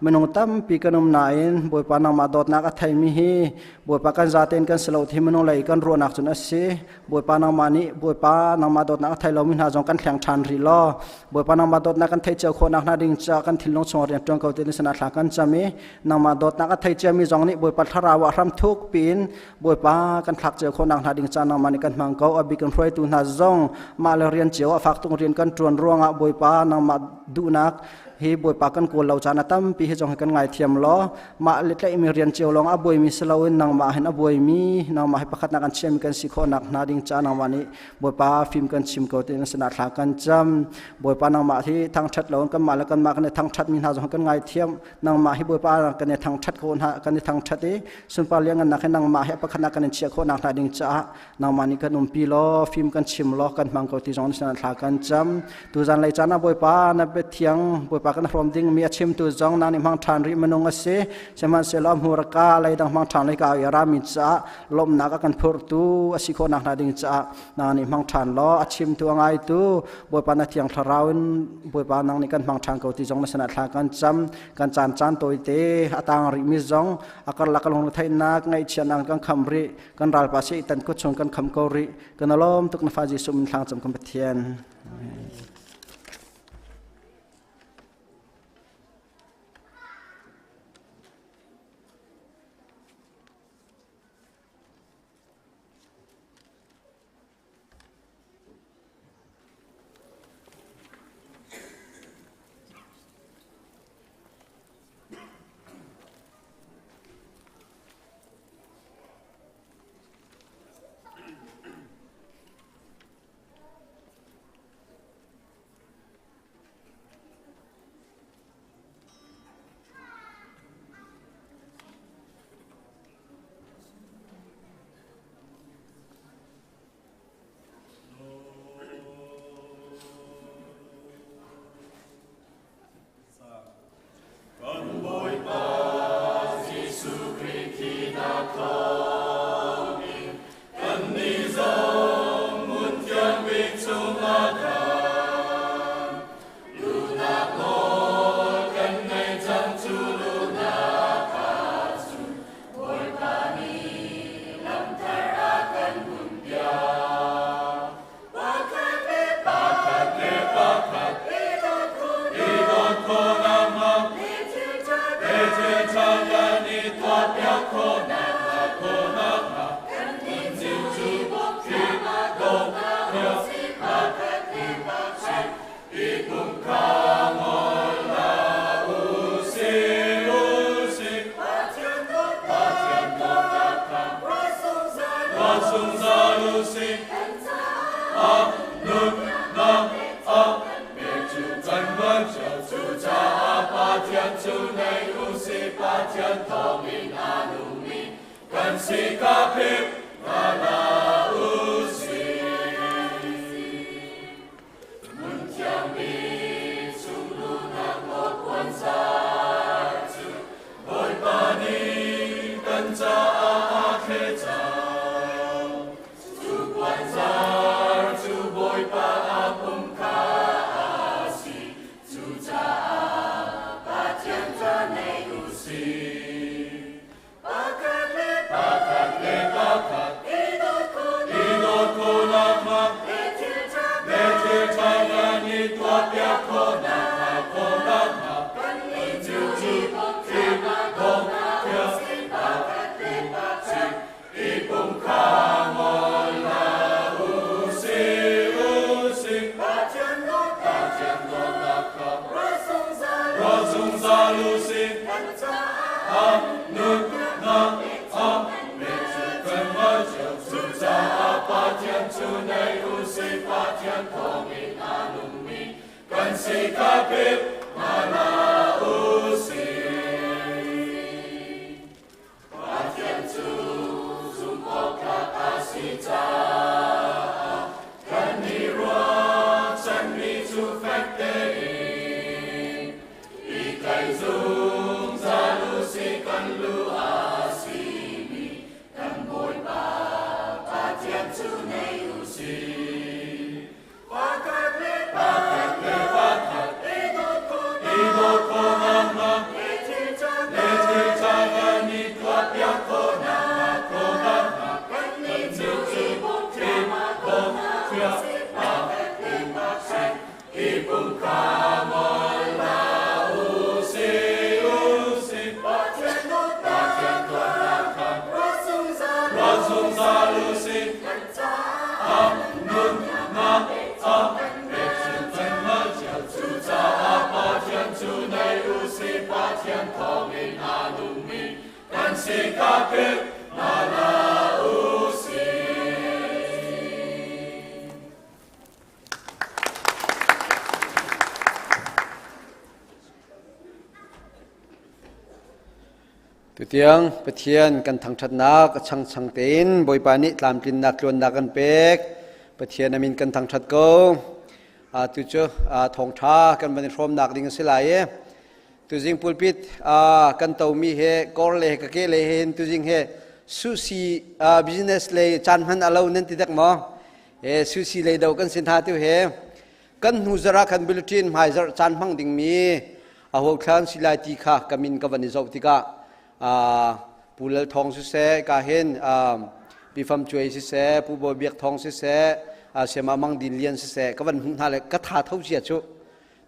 minung tampi kan um nain Bawipa nangmah dawtnak a theimi hi Bawipa kan zaten kan si lo thi minung lei kan ruahnak cun a si. Bawipa nangmah nih Bawipa nangmah dawtnak a thei lomi hna zong kan thleng ṭhan rih law, Bawipa nangmah dawtnak kan theih cio khawhnak hna ding caah kan thinlung chung rian ṭuan ko ti sinah thla kan cam i nangmah dawtnak a thei ciami zong nih Bawipa thlarau ah hram thuk piin Bawipa kan thlak cio khawhnak hna ding caah nangmah nih kan hmang ko. A bik in hruaitu hna zong mah le rian cio a fak tung rian kan ṭuan ruangah Bawipa nangmah duhnak hi Bawipa kan kawl lo caan a tampi hi zong hi kan ngaithiam law, mah le tlaihmi rian cio lawng a buaimi si loin nangmah hin a buaimi, nangmah hi pakhatnak an chiami kan si khawhnak hna ding ca nangmah nih Bawipa fim kan chim ko tiin sinah thla kan cam. Bawipa nangmah hi thangṭhat lo kanmah le kanmah kan i thangṭhatmi hna zong kan ngaithiam. Nangmah hi Bawipa kan i thangṭhat ko hna, kan i thangṭhat i sunpar lianngannak hi nangmah hi pakhatnak kan in chiah khawhnak hna ding caah nangmah nih kan umpi law, fim kan chim law, kan hmang ko ti zong sinah thla kan cam. Tuzan lei caan ah Bawipa na biathiang Bawipa kan hrawm ding mi a chimtu zong nang nih hmang ṭhan rih minung a si. Sihmanhsehlaw hmurka lei dang hmang ṭhan lei ka i rami caah lawmhnak a kan phurtu a si khawhnak hna ding caah nang nih hmang ṭhan law, a chimtu a ngaitu Bawipa na thiang thlarau in Bawipa nang nih kan hmang ṭhan ko ti zong na sinah thla kan cam. Kan caan caan tawite a tang rih mi zong a karlak lung theihnak ngaihchiatnak kan kham rih, kan ralpa si tan kut chung kan kham ko rih. Kan alawm tuk na fa Jesuh min thlang cam kan Pathian. Amen.
Kan Bawipa Jesuh Khrih thihnak thawngin kannih zong hmun thiang bik chungah khan luhnak nawl kan ngei cang. Cu luhnak ah cun Bawipa nih lamthar a kan hunpiak. Pakhat le pakhat le pakhat i dawt khawhnak hnga le thil ṭha kan i tuahpiak khawhnak hnga khawhnak hnga kan cio cu Khrih dawtnak i pum kha ngol hlah u sih u sih. Pathian dawtnak kha ruat zungzal u sih. A nunnak a pek cu kan van cio. Cucaah Pathian cu nei u sih, Pathian thawngin a nungmi kan si kha philh hna hlah u sih. Hmun thiangmi chung luhnak nawl puanzar cu Bawipa nih kan caah a thleh cang. Cu puanzar cu Bawipa a pum kha a si. Cucaah Pathian ca nei u sih.
Pathian thawngin a nungmi kan si kha philh hna hlah u sih. Pathian cu zumhawktlak a si caah kan i ruahchanmi cu fek tein i tlaih zungzal u sih. Kan lu a simi kan Bawipa Pathian cu nei u sih. Pakhat le pakhat le pakhat i dawt khawhnak hnga le thil ṭha kan i tuahpiak khawhnak hnga kannih cu i bawm thiam i pumkha ngol hlah u sih. Pathian dawtnak kha ruat zungzal u sih. Kan nunnak a pek kan hngalh Cucaah Pathian cu nei u sih. Pathian thawngin a nungmi kan si kha philh hna hlah u sih.
Tutiang Pathian kan thangṭhatnak a changchang tein Bawipa nih tlamtlinnak tluannak kan pek. Pathian a min kan thangṭhat ko. Tu cu thawngṭha kan van i hrawmnak ding a si lai i tuzing pulpit kan tomi he kor le ka ke le he hin tuzing he susi business lei caan hman a lo nan ti dek maw? He susi lei do kan si hna tu he kan hnu zarh ah khan bulletin hmaizarh caan hmang dingmi a hothlan si lai ti kha ka min ka van i zoh tikah Pu Lal Thawng siseh ka hin Pi Fam Cuai siseh Pu Bawi Biak Thawng siseh Siama Mang Din Lian siseh ka van hmuh hna le ka tha tho cia cu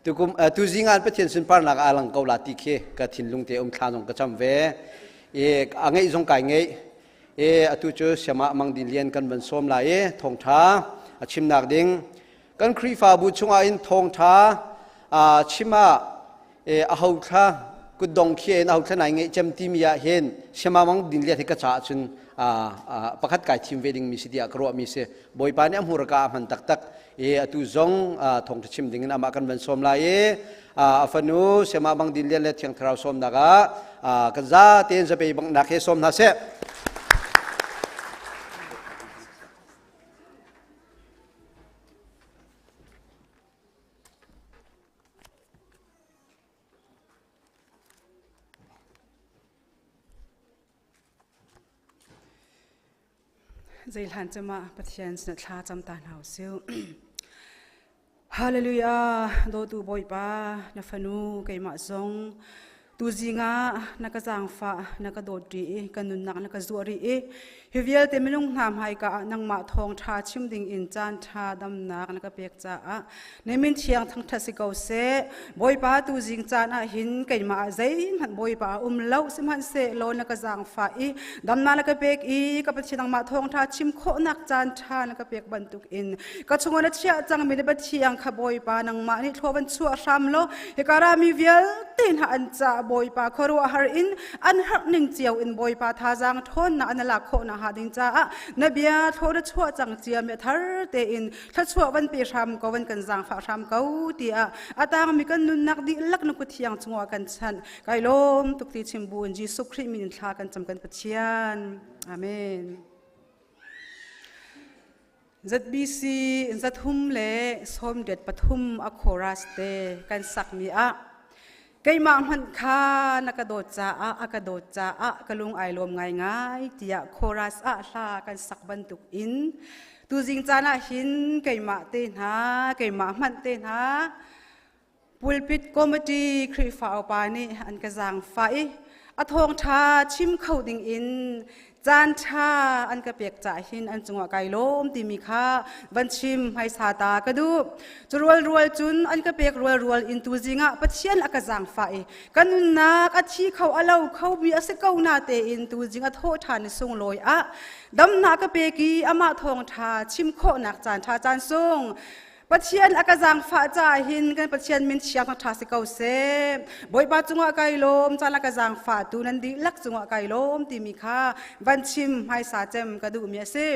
tukum tuzing ah Pathian sunparnak a lang ko la ti khi ka thinlung te um thla zong ka cam ve i a ngeih zong kai ngeih e atu cu Siama Mang Din Lian kan van sawm lai i thawngtha a chimnak ding Kan Khrihfabu chungah in thawngṭha chim ah aho thla kutdong khi in aho thla nai ngeih cem timi ah hin siamamang din lian hi ka caah cun pakhat kai thim ve ding mi si tiah ka ruah mi si. Bawipa nih a hmurka a hman taktak i atu zong thawngṭha chim ding in amah kan van sawm lai i a fanu siamamang din lian le Thiang Thlarau sawmnak ah kan za tein zapei bangnak he sawm hna seh.
Zeihlan cema Pathian sin thla cam ta hna usih. Hallelujah dawtu Bawipa na fanu keimah zong Tuzing ah na ka zaangfah, na ka dawt rih i ka nunnak na ka zuah rih i hi vialte minung hna hmaika ah nangmah thawngṭha chim ding in caanṭha damnak na ka pek caah na min thiang thangṭhat si ko seh. Bawipa tuzing caan ah hin keimah ah zeihmanh Bawipa a um lo sihmanhsehlaw na ka zaangfah i damnak na ka pek i ka Pathian nangmah thawngṭha chim khawhnak caanṭha na ka pek bantukin ka chungah na chiah cangmi na Pathian kha Bawipa nangmah nih thlua van chuah hram law hika rami vialte hna an ca Bawipa khuaruahhar in an herh ning cio in Bawipa thazaang ṭhawnnak an lak khawh nakhnga ding caah na bia thlua na chuah cang ciami a thar tein thluachuah van pe hram ko van kan zaangfah hram ko tiah a tangmi kan nunnak dihlak na kut thiang chungah kan chanh. Kai lawm tuk ti chim bu in Jesuh Khrih min in thla kan cam kan Pathian. Amen. ZBC 333 a chorus te kan sakmi ah keimah hmanh kha na ka dawt caah a ka dawt caah ka lung ai lawm ngaingai tiah chorus ah hla kan sak bantuk in tuzing caan ah hin keimah te hna keimah hmanh te hna pulpit committee Khrihfa upa nih an ka zaangfah i a thawngṭha chim kho ding in caan ṭha an ka pek cah hin an cungah kai lawm timi kha van chim hmaisa ta ka duh. Cu rualrual cun an ka pek rualrual in tuzing ah Pathian a ka zaangfah i ka nunnak a thi kho a lo khomi a si ko na tein tuzing a thawh ṭhan i sunglawi ah damnak ka pek i amah thawngṭha chim khawhnak caan ṭha caan sung Pathian a ka zaangfah caah hin kan Pathian min thiang ṭha si ko seh. Bawipa cungah kai lawm, caan a ka zaangfahtu nan dihlak cungah kai lawm timi kha van chim hmaisa cem ka duhmi a si.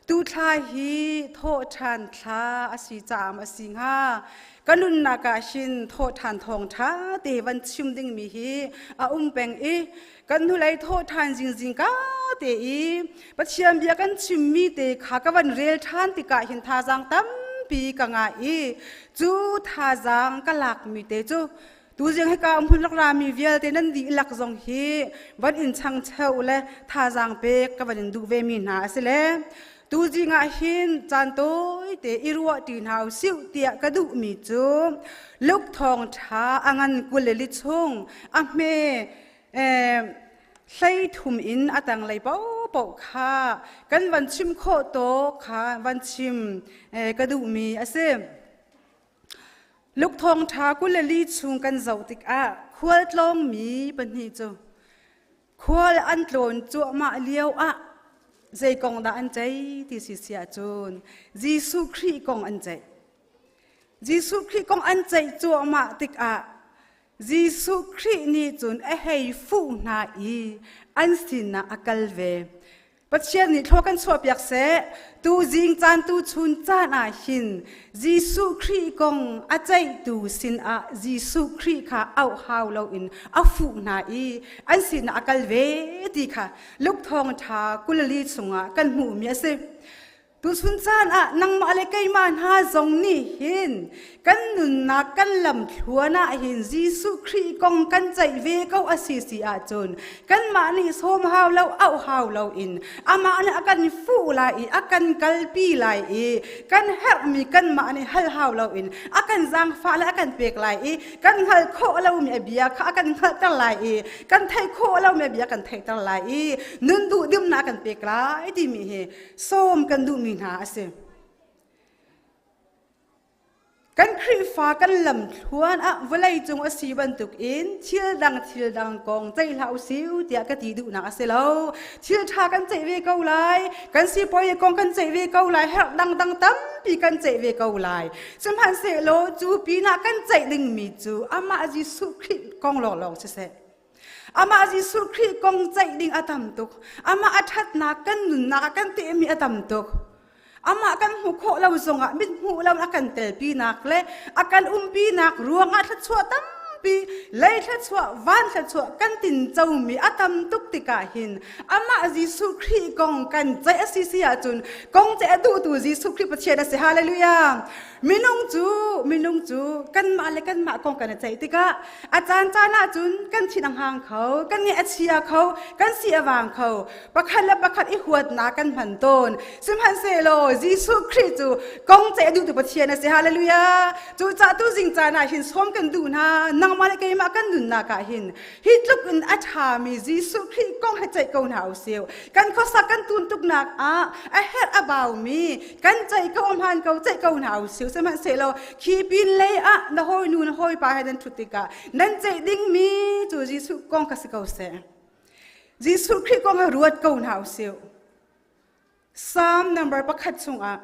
Tu thla hi thawhṭhan thla a si caah a si hnga. Ka nunnak ah hin thawhṭhan thawngṭha te van chim dingmi hi a um peng i kan hnulei thawhṭhan zingzing ka te i Pathian bia kan chimmi te kha ka van rel ṭhan tikah hin thazaang tampi ka ngah i cu thazaang ka lakmi te cu Tuzing hika hmun rak rami vialte nan dihlak zong hi van in changcheu le thazaang pek ka van in duh ve mi hna a si le tuzing ah hin caan tawi te i ruah ṭi hna usih tiah ka duhmi cu Luke thawngṭha a ngan 22 chung a hme 13 in a tanglei paohpaoh kha kan van chim khawh tawk kha van chim ka duhmi a si. Luke thawngṭha 24 chung kan zoh tikah khualtlawngmi pahnih cu khual an tlawn cuahmah lio ah zei kong dah an ceih ti si si ahcun Jesuh Khrih kong an ceih. Jesuh Khrih kong an ceih cuahmah tikah Jesuh Khrih nih cun a hei fuh hna i an sinah a kal ve. Pathian nih thlua kan chuahpiak seh. Tu zing caan tu chun caan ah hin Jesuh Khrih kong a ceihtu sinah Jesuh Khrih kha auh hau loin a fuh hna i an sinah a kal ve ti kha Luke thawngṭha 24 chungah kan hmuhmi a si. Tuchun caan ah nangmah le keimah hna zong nih hin kan nunnak kan lamthluan ah hin Jesuh Khrih kong kan ceih ve ko a si si ahcun kanmah nih sawm hau lo auh hau lo in amah nih a kan fuh lai i a kan kalpi lai i kan herhmi kanmah nih hal hau lo in a kan zaangfah le a kan pek lai i kan hngalh khawh lomi a bia kha a kan hngalhter lai i kan theih khawh lomi a bia kan theihter lai i nun duhdimnak a kan pek lai timi hi sawm kan duhmi hna a si. Kan Khrihfa kan lamthluan ah vawlei cung a si bantukin thil dang thil dang kong ceih hlah usih tiah ka ti duhnak a si lo. Thil ṭha kan ceih ve ko lai, kan sipuazi kong kan ceih ve ko lai, herh dangdang tampi kan ceih ve ko lai. Sihmanhsehlaw cu pinah kan ceih dingmi cu amah Jesuh Khrih kong lawnglawng siseh. Amah Jesuh Khrih kong ceih ding a tam tuk. Amah a ṭhatnak kan nunnak ah kan tehmi a tam tuk. Amah kan hmuh khawh lo zongah mit hmuh lo a kan telpinak le a kan umpinak ruangah thluachuah tampi lei thluachuah van thluachuah kan tincomi a tam tuk tikah hin amah Jesuh Khrih kong kan ceih a si si ahcun kong ceih a duhtu Jesuh Khrih Pathian a si. Hallelujah! Minung cu minung cu kanmah le kanmah kong kan i ceih tikah a caan caan ahcun kan thin a hang kho kan ngeih a chia kho kan si a vang kho pakhat le pakhat i huatnak kan hman tawn sihmanhsehlaw Jesuh Khrih cu kong ceih a duhtu Pathian a si hallelujah cucaah tu zing caan ah hin sawm kan duh hna nangmah le keimah kan nunnak ah hin hi tluk in a ṭhami Jesuh Khrih kong he ceih ko hna usih kan khuasak kan tun tuknak ah a herh a baumi kan ceih ko hmaan ko ceih ko hna usih sihmanhsehlaw khi pin lei ah na hawinu na hawipa he nan ṭhut tikah nan ceih dingmi cu Jesuh kong kha si ko seh Jesuh Khrih kong ha ruat ko hna usih Psalm number 1 chungah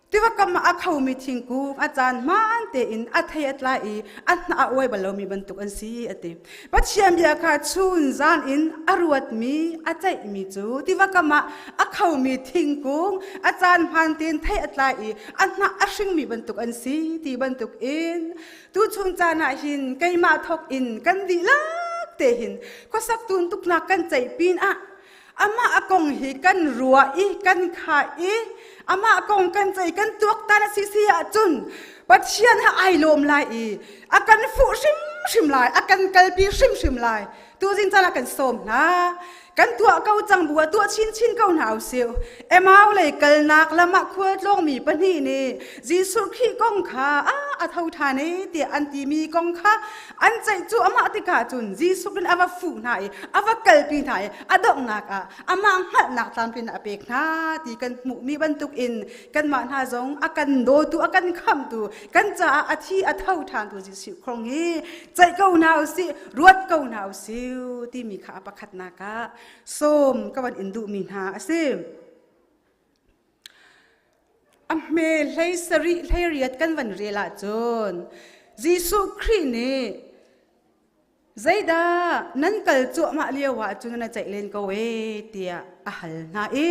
tiva kam ah a khomi thingkung a caan hmaan tein a thei a tlai i a hnah a uai bal lomi bantuk an si a ti. Pathian bia kha chun zan in a ruatmi a ceihmi cu tiva kam ah a khomi thingkung a caan hmaan tein thei a tlai i a hnah a hringmi bantuk an si ti bantuk in tuchun caan ah hin keimah thawk in kan dihlak te hin khuasak tun tuknak kan ceih pin ah amah a kong hi kan ruah i kan khah i amah kong kan ceih kan tuaktan a si si ahcun Pathian ha ai lawm lai i a kan fuh hrimhrim lai a kan kalpi hrimhrim lai tuzing caan ah kan sawm hna kan tuah ko cang bu ah tuah chinchin ko hna usih Emau lei kalnak lam ah khualtlawngmi pahnih nih Jesuh Khrih kong kha a a tho ṭhan e tiah an timi kong kha an ceih cu amah tikah cun Jesuh in a va fuh hna i a va kalpi hna i a donghnak ah amah hngalhnak tlamtlin a pek hna ti kan hmuhmi bantuk in kanmah hna zong a kan dawtu a kan khamhtu kan caah a thi a tho ṭhantu Jesuh Khrong hi ceih ko hna usih ruat ko hna usih timi kha a pakhatnak ah sawm ka van in duhmi hna a si. A hme 17 18 kan van rel ahcun Jesuh Khrih nih zeidah nan kal cuahmah lio ah cun na ceih len ko e tiah a hal hna i.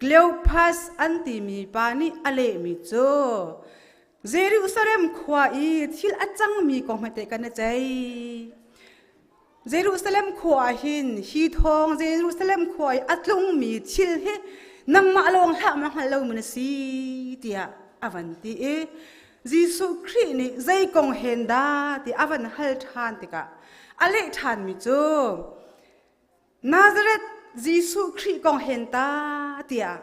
Kleopas an timi pa nih a lehmi cu Jerusalem khua i thil a cangmi kong hmete kan i ceih. Jerusalem khua ah hin hi thawng Jerusalem khua i a tlungmi thil hi nangmah lawng hlah ma hngal lomi na si tiah a van ti i Jesuh Khrih nih zei kong hen dah ti a van hal ṭhan tikah a leh ṭhanmi cu Nazareth Jesuh Khrih kong hen ta tiah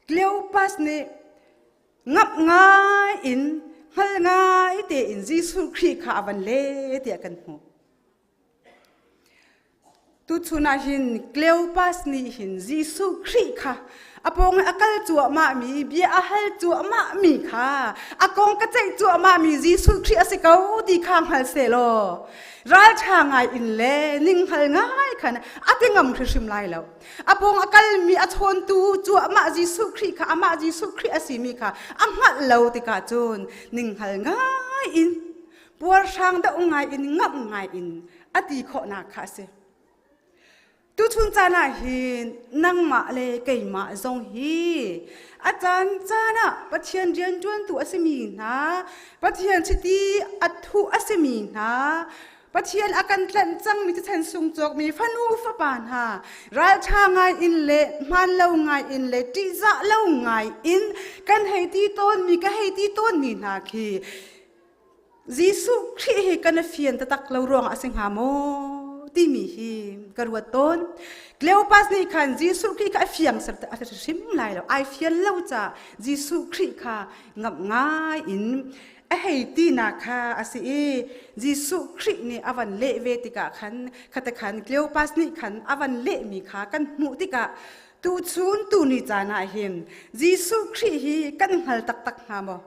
Cleopas nih ngap ngai in hngal ngai tein Jesuh Khrih kha a van le tiah kan hmuh. Tuchun ah hin Cleopas nih hin Jesuh Khrih kha a pawng a kal cuahmahmi bia a hal cuahmahmi kha a kong ka ceih cuahmahmi Jesuh Khrih a si ko ti kha hngal sehlaw ralṭha ngai in le ninghngal ngai khan a ti ngam hrimhrim lai lo. A pawng a kalmi a chawntu cuahmah Jesuh Khrih kha amah Jesuh Khrih a simi kha a hngalh lo tikah cun ninghngal ngai in puarhrang deuh ngai in ngamh ngai in a ti khawhnak kha a si. Tuchun caan ah hin nangmah le keimah zong hi a caan caan ah Pathian rianṭuantu a simi hna, Pathian chiti a thuh a simi hna, Pathian a kan tlanh cangmi thisen sung cawkmi fanu fapa hna ralṭha ngai in le hmaan lo ngai in le ṭihzah lo ngai in kan hei ti tawnmi ka hei ti tawnmi hna khi Jesuh Khrih hi kan i fian taktak lo ruangah a si hnga maw timi hi ka ruat tawn. Cleopas nih khan Jesuh Khrih kha a fiang a hrim lai lo. Ai fian lo caah Jesuh Khrih kha ngamh ngai in a hei tinak kha a si i Jesuh Khrih nih a van leh ve tikah khan khate khan Cleopas nih khan a van lehmi kha kan hmuh tikah tuchun tuni caan ah hin Jesuh Khrih hi kan hngal taktak hnga maw?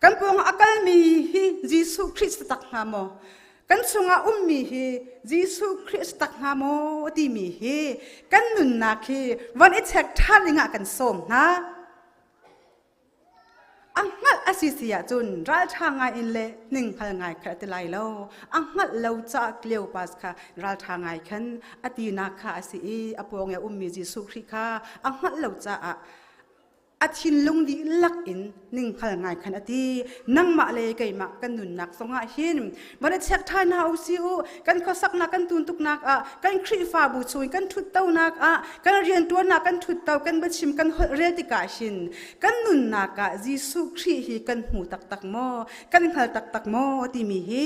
Kan pawngah a kalmi hi Jesuh Khrih si tak hnga maw? Kan chungah ummi hi Jesuh Khrih si tak hnga maw timi hi kan nunnak hi van i check ṭhan dingah kan sawm hna. A hngalh a si si ahcun ralṭha ngai in le ninghngal ngai kha a ti lai lo. A hngalh lo caah Cleopas kha ralṭha ngai khan a tinak kha a si i a pawng i a ummi Jesuh Khrih kha a hngalh lo caah a thinlung dihlak in ninghngal ngai khan a ti nangmah le keimah kan nunnak zongah hin van i check ṭhan hna u si u kan khuasaknak kan tuntuknak ah kan Khrihfabu chung kan ṭhuttonak ah kan rianṭuannak kan ṭhutto kan biachim kan holh rel tikah hin kan nunnak ah Jesuh Khrih hi kan hmu taktak maw kan hngal taktak maw timi hi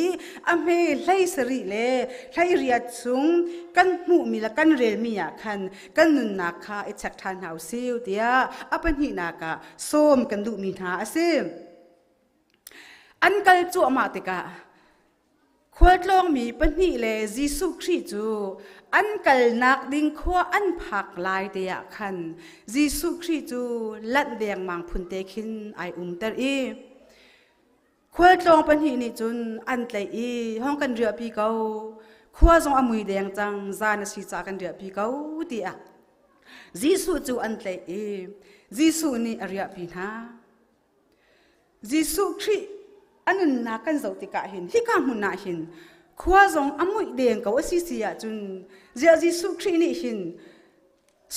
a hme hlei sarih le hlei riat chung kan hmuhmi le kan relmi ah khan kan nunnak kha i check ṭhan hna u sih tiah a pahnihnak ah sawm kan duhmi hna a si. An kal cuahmah tikah khualtlawngmi pahnih le Jesuh Khrih cu an kalnak ding khua an phak lai te ah khan Jesuh Khrih cu lanh dengmang phun te khin ai umter i Khualtlawng pahnih nih cun an tlaih i hong kan riahpi ko. Khua zong a mui deng cang, zan a si caah kan riahpi ko tiah Jesuh cu an tlaih i Jesuh nih a riahpi hna. Jesuh Khrih a nunnak kan zoh tikah hin hika hmun ah hin khua zong a muih deng ko a si si ahcun ziah Jesuh Khrih nih hin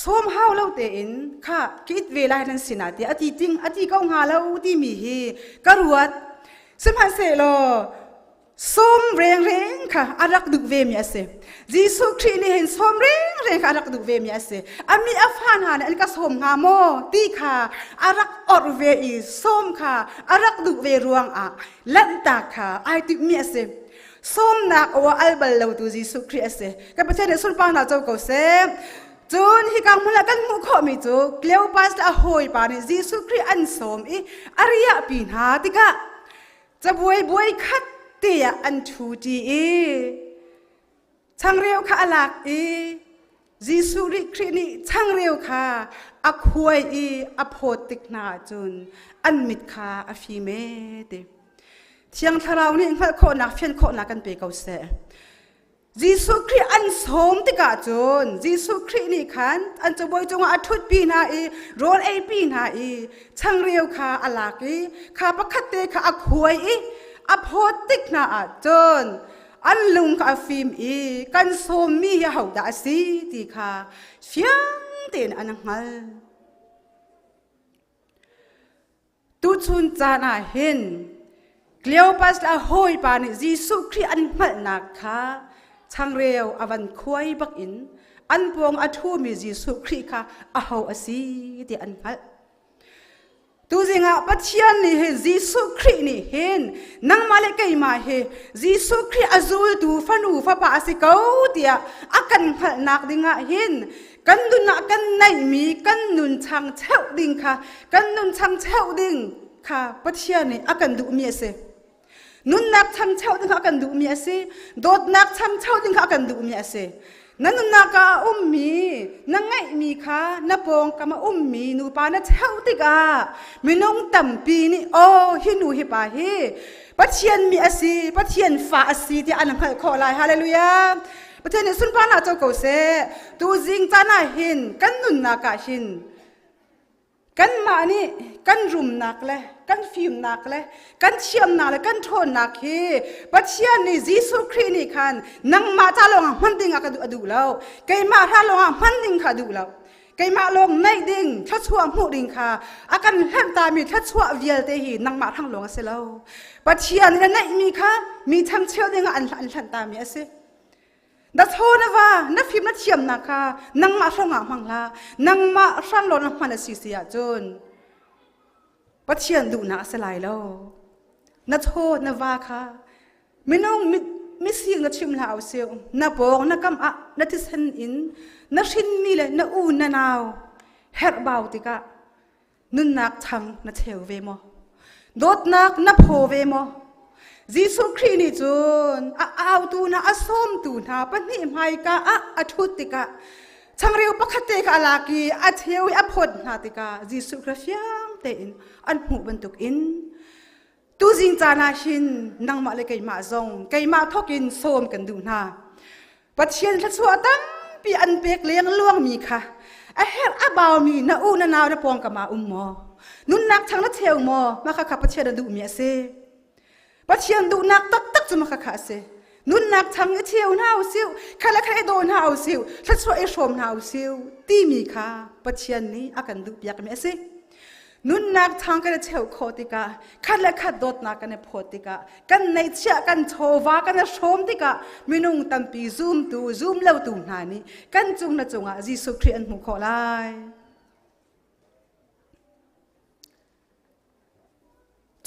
sawm hau lo tein kha ka it ve lai nan sinah tiah a ti ting a ti ko hnga lo timi hi ka ruat sihmanhsehlaw sawm rengreng kha a rak duh ve mi a si Jesuh Khrih nih hin sawm rengreng kha a rak duh ve mi a si a mi a fa hna nih an ka sawm hnga maw ti kha a rak orh ve i sawm kha a rak duh ve ruangah lanhtak kha ai timh mi a si Sawmnak aw al bal lotu Jesuh Khrih a si. Kan Pathian nih sunparnak co ko seh. Cun hika hmun ah kan hmuh khawhmi cu Cleopas le a hawipa nih Jesuh Khrih an sawm i a riahpi hna tikah cabuai buai khat te ah an ṭhu ṭi i changreu kha a lak i Jesuh Khrih nih changreu kha a khuai i a phawt tik hna ahcun an mit kha a fim ee ti. Thiang Thlarau nih hngalh khawhnak, fian khawhnak kan pe ko seh. Jesuh Khrih an sawm tikah cun Jesuh Khrih nih khan an cabuai cungah a ṭhutpi hna i rawl eipi hna i changreu kha a lak i kha pakhat te kha a khuai i a phawt tik hna ah cun an lung kha a fim i kan sawmmi hi ahodah a si ti kha fiang tein an hngal. Tuchun caan ah hin Cleopas le a hawipa nih Jesuh Khrih an hngalhnak kha changreu a van khuai bak in an pawng a ṭhumi Jesuh Khrih kha aho a si ti an hngalh. Tuzing ah Pathian nih hin Jesuh Khrih nih hin nangmah le keimah hi Jesuh Khrih a zultu fanu fapa a si ko tiah a kan hngalhnak dingah hin kan nun ah kan neihmi kan nun chang cheuh ding kha kan nun chang cheuh ding kha Pathian nih a kan duhmi a si. Nunnak chang cheuh ding kha a kan duhmi a si. Dawtnak chang cheuh ding kha a kan duhmi a si. Na nunnak ah a ummi, na ngeihmi kha na pawngkam a ummi nupa na cheuh tikah minung tampi nih aw hi nu hi pa hi Pathian mi a si, Pathian fa a si tiah an hngalh khawh lai. Hallelujah. Pathian nih sunparnak co ko seh. Tu zing caan ah hin kan nunnak ah hin Kanmah nih kan rumnak le kan fimnak le kan thiamnak le kan ṭhawnnak hi Pathian nih Jesuh Khrih nih khan nangmah ca lawngah hman ding ah ka duh a duh lo. Keimah hra lawngah hman ding kha a duh lo. Keimah lawng neih ding, thluachuah hmuh ding kha a kan hlanh tami thluachuah vialte hi nangmah hrang lawng a si lo. Pathian nih a neihmi kha mi chamcheu ding ah an hlanh tami a si. Na chaw na va na fim na thiamnak kha nangmah hrangah hmang hlah. Nangmah hrang law na hman a si si ahcun Pathian duhnak a si lai lo. Na chaw na va kha minung mising na chim hlah usih. Na pawng na kam ah na thisen in na hrinmi le na u na nau herhbau tikah nunnak chang na cheu ve maw? Dawtnak na phaw ve maw? Jesuh Khrih nih cun a autu hna a sawmtu hna pahnih hmaika ah a ṭhut tikah changreu pakhat te kha a lak i a cheu i a phawt hna tikah Jesuh kha fiang tein an hmuh bantukin tuzing caan ah hin nangmah le keimah zong keimah thawkin sawm kan duh hna. Pathian thluachuah tampi an pek lengluangmi kha a herh a baumi na u na nau na pawngkam ah um maw? Nunnak chang na cheu maw? Mah kha Pathian a duhmi a si. Pathian duhnak taktak cu mah kha a si. Nunnak chang i cheu hna usih, kha le kha i daw hna usih, thluachuah i hrawm hna usih timi kha Pathian nih a kan duhpiakmi a si. Nunnak chang kan i cheuh khawh tikah, khat le khat dawtnak kan i phawt tikah, kan neihchiah kan chawva kan i hrawm tikah minung tampi zumtu, zumlotu hna nih kan cung na cungah Jesuh Khrih an hmuh khawh lai.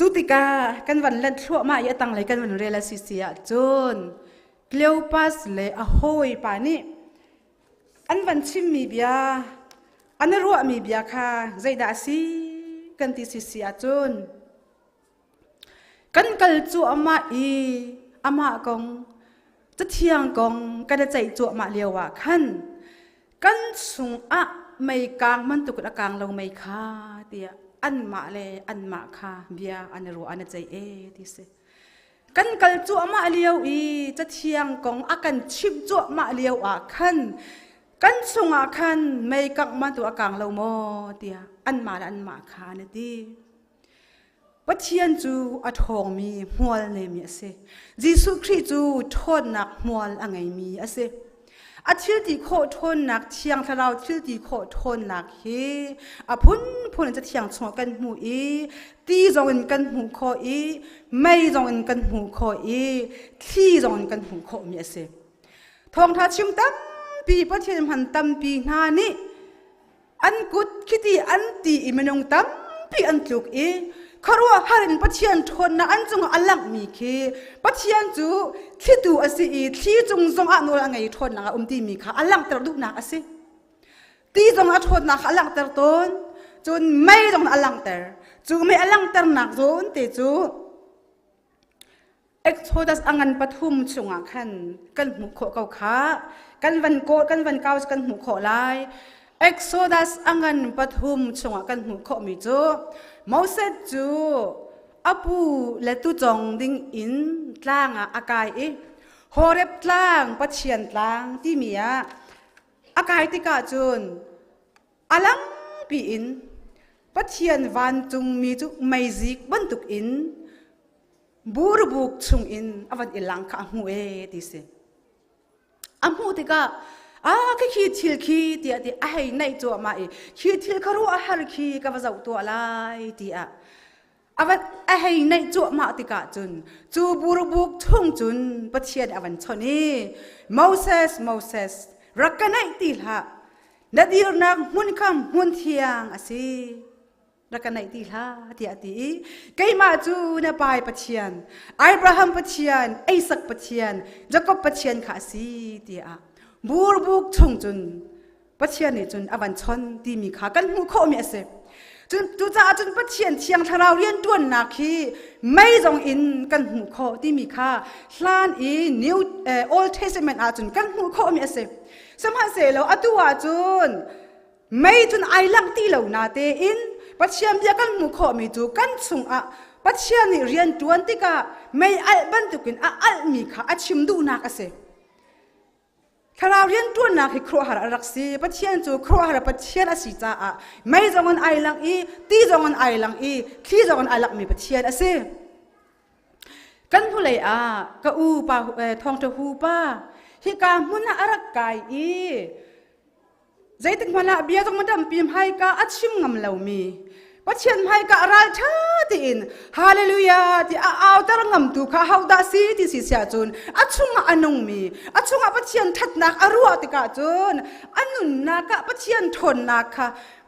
Cu tikah kan van lent thluahmah i a tanglei kan van rel a si si ahcun Cleopas le a hawipa nih an van chimmi bia an i ruahmi bia kha zeidah a si kan ti si si ahcun kan kal cuahmah i amah kong cathiang kong kan i ceih cuahmah lio ah khan kan chungah mei kaang bantuk in a kaang lo mei kha tiah anmah le anmah kha bia an i ruah an i ceih e ti si. Kan kal cuahmah lio i cathiang kong a kan chimh cuahmah lio ah khan kan chungah khan mei kangh bantuk a kaang lo maw tiah anmah le anmah kha an i ti. Pathian cu a ṭhawngmi hmual neimi a si. Jesuh Khrih cu ṭhawnnak hmual a ngeimi a si. A thil ti khawh ṭhawnnak Thiang Thlarau thil ti khawh ṭhawnnak hi a phunphun in Cathiang chungah kan hmuh i ti zongin kan hmuh khawh i mei zongin kan hmuh khawh i thli zongin kan hmuh khawhmi a si. Thawngṭha chim tampi Pathian hman tampi hna nih an kut khiti an ti i minung tampi an tluk i khuaruahhar in Pathian ṭhawnnak an cungah a langhmi khi Pathian cu thlitu a si i thli cung zongah nawl a ngei ṭhawnnak a um timi kha a langhter duhnak a si. Ti zong a ṭhawnnak kha a langhter tawn, cun mei zong a langhter. Cu mei a langhternak zawn te cu Exodus a ngan pathum chungah khan kan hmuh khawh ko kha. Kan van kaw kan van kau kan hmuh khawh lai. Exodus a ngan pathum chungah kan hmuh khawhmi cu Moses cu a pu le tucong ding in tlang ah a kai i Horeb tlang Pathian tlang timi ah a kai tikah cun a langpi in Pathian vancungmi cu meizik bantuk in burbuk chungin a van i lang kha a hmuh e ti si. A hmuh tikah A khi khi thil khi tiah ti a hei naih cuahmah i khi thil kha ruah har khi ka va zoh tuah lai tiah a va a hei naih cuahmah tikah cun cu burbuk chung cun Pathian a van chawnh i Moses Moses rak ka naih ti hlah na dirnak hmun kha hmun thiang a si rak ka naih ti hlah tiah a ti i keimah cu na pai Pathian Abraham Pathian Isaac Pathian Jakob Pathian kha a si tiah burbuk chung cun Pathian nih cun a van chon timi kha kan hmuh khawhmi a si. Cun cucaah cun Pathian thiang thlarau rianṭuannak hi mei zong in kan hmuh khawh timi kha hlan i New Old Testament ahcun kan hmuh khawhmi a si. Sihmanhsehlaw atu ahcun mei cun ai langh ti lo na tein Pathian bia kan hmuh khawhmi cu kan chungah Pathian nih rian ṭuan tikah mei alh bantukin a alhmi kha a chim duhnak a si. Thlarau rianṭuannak hi khuaruahhar a rak si. Pathian cu khuaruahhar Pathian a si caah mei zong in ai lang i ti zong in ai lang i thli zong in ai langmi Pathian a si. Kan hnulei ah ka u pa thawngṭha hu pa hika hmun ah a rak kai i zeitik hmanh ah bia zong dampi hmaika a chim ngam lomi Pathian hmaika ralṭha tiin hallelujah ti a auter ngamtu kha hodah si ti si siah cun a chungah a nungmi a chungah Pathian ṭhatnak a ruah tikah cun a nunnak ah Pathian ṭhawnnak kha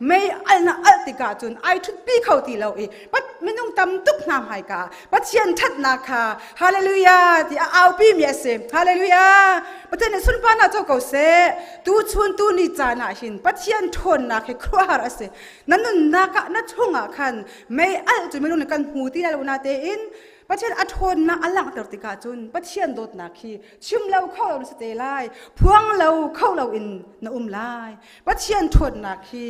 mei alnak alh tikah cun ai ṭhutpi kho ti lo i minung tam tuk hna hmaika Pathian ṭhatnak kha hallelujah ti a aupi mi a si. Hallelujah! Pathian nih sunparnak co ko seh. Tu chun tu ni caan ah hin Pathian ṭhawnnak hi khuaruahhar a si. Na nunnak ah na chungah khan mei alh cu minung nih kan hmu ti lai lo na tein Pathian a ṭhawnnak a langhter tikah cun Pathian dawtnak hi chim lo kho lo na si te lai phuang lo kho lo in na um lai Pathian ṭhawnnak hi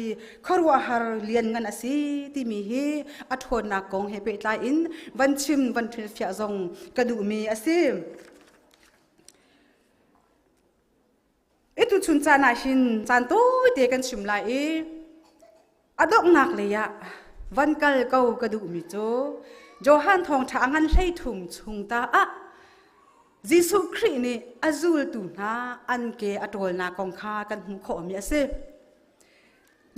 khuaruahhar lianngan a si timi hi a ṭhawnnak kong he pehtlai in van chim van hrilhfiah zong ka duhmi a si. I tuchun caan ah hin caan tawite kan chim lai i a donghnak lei ah van kal ko ka duhmi cu Johan thawngṭha a ngan 13 chung ta ah Jesuh Khrih nih a zultu hna an ke a ṭawlnak kong kha kan hmuh khawhmi a si.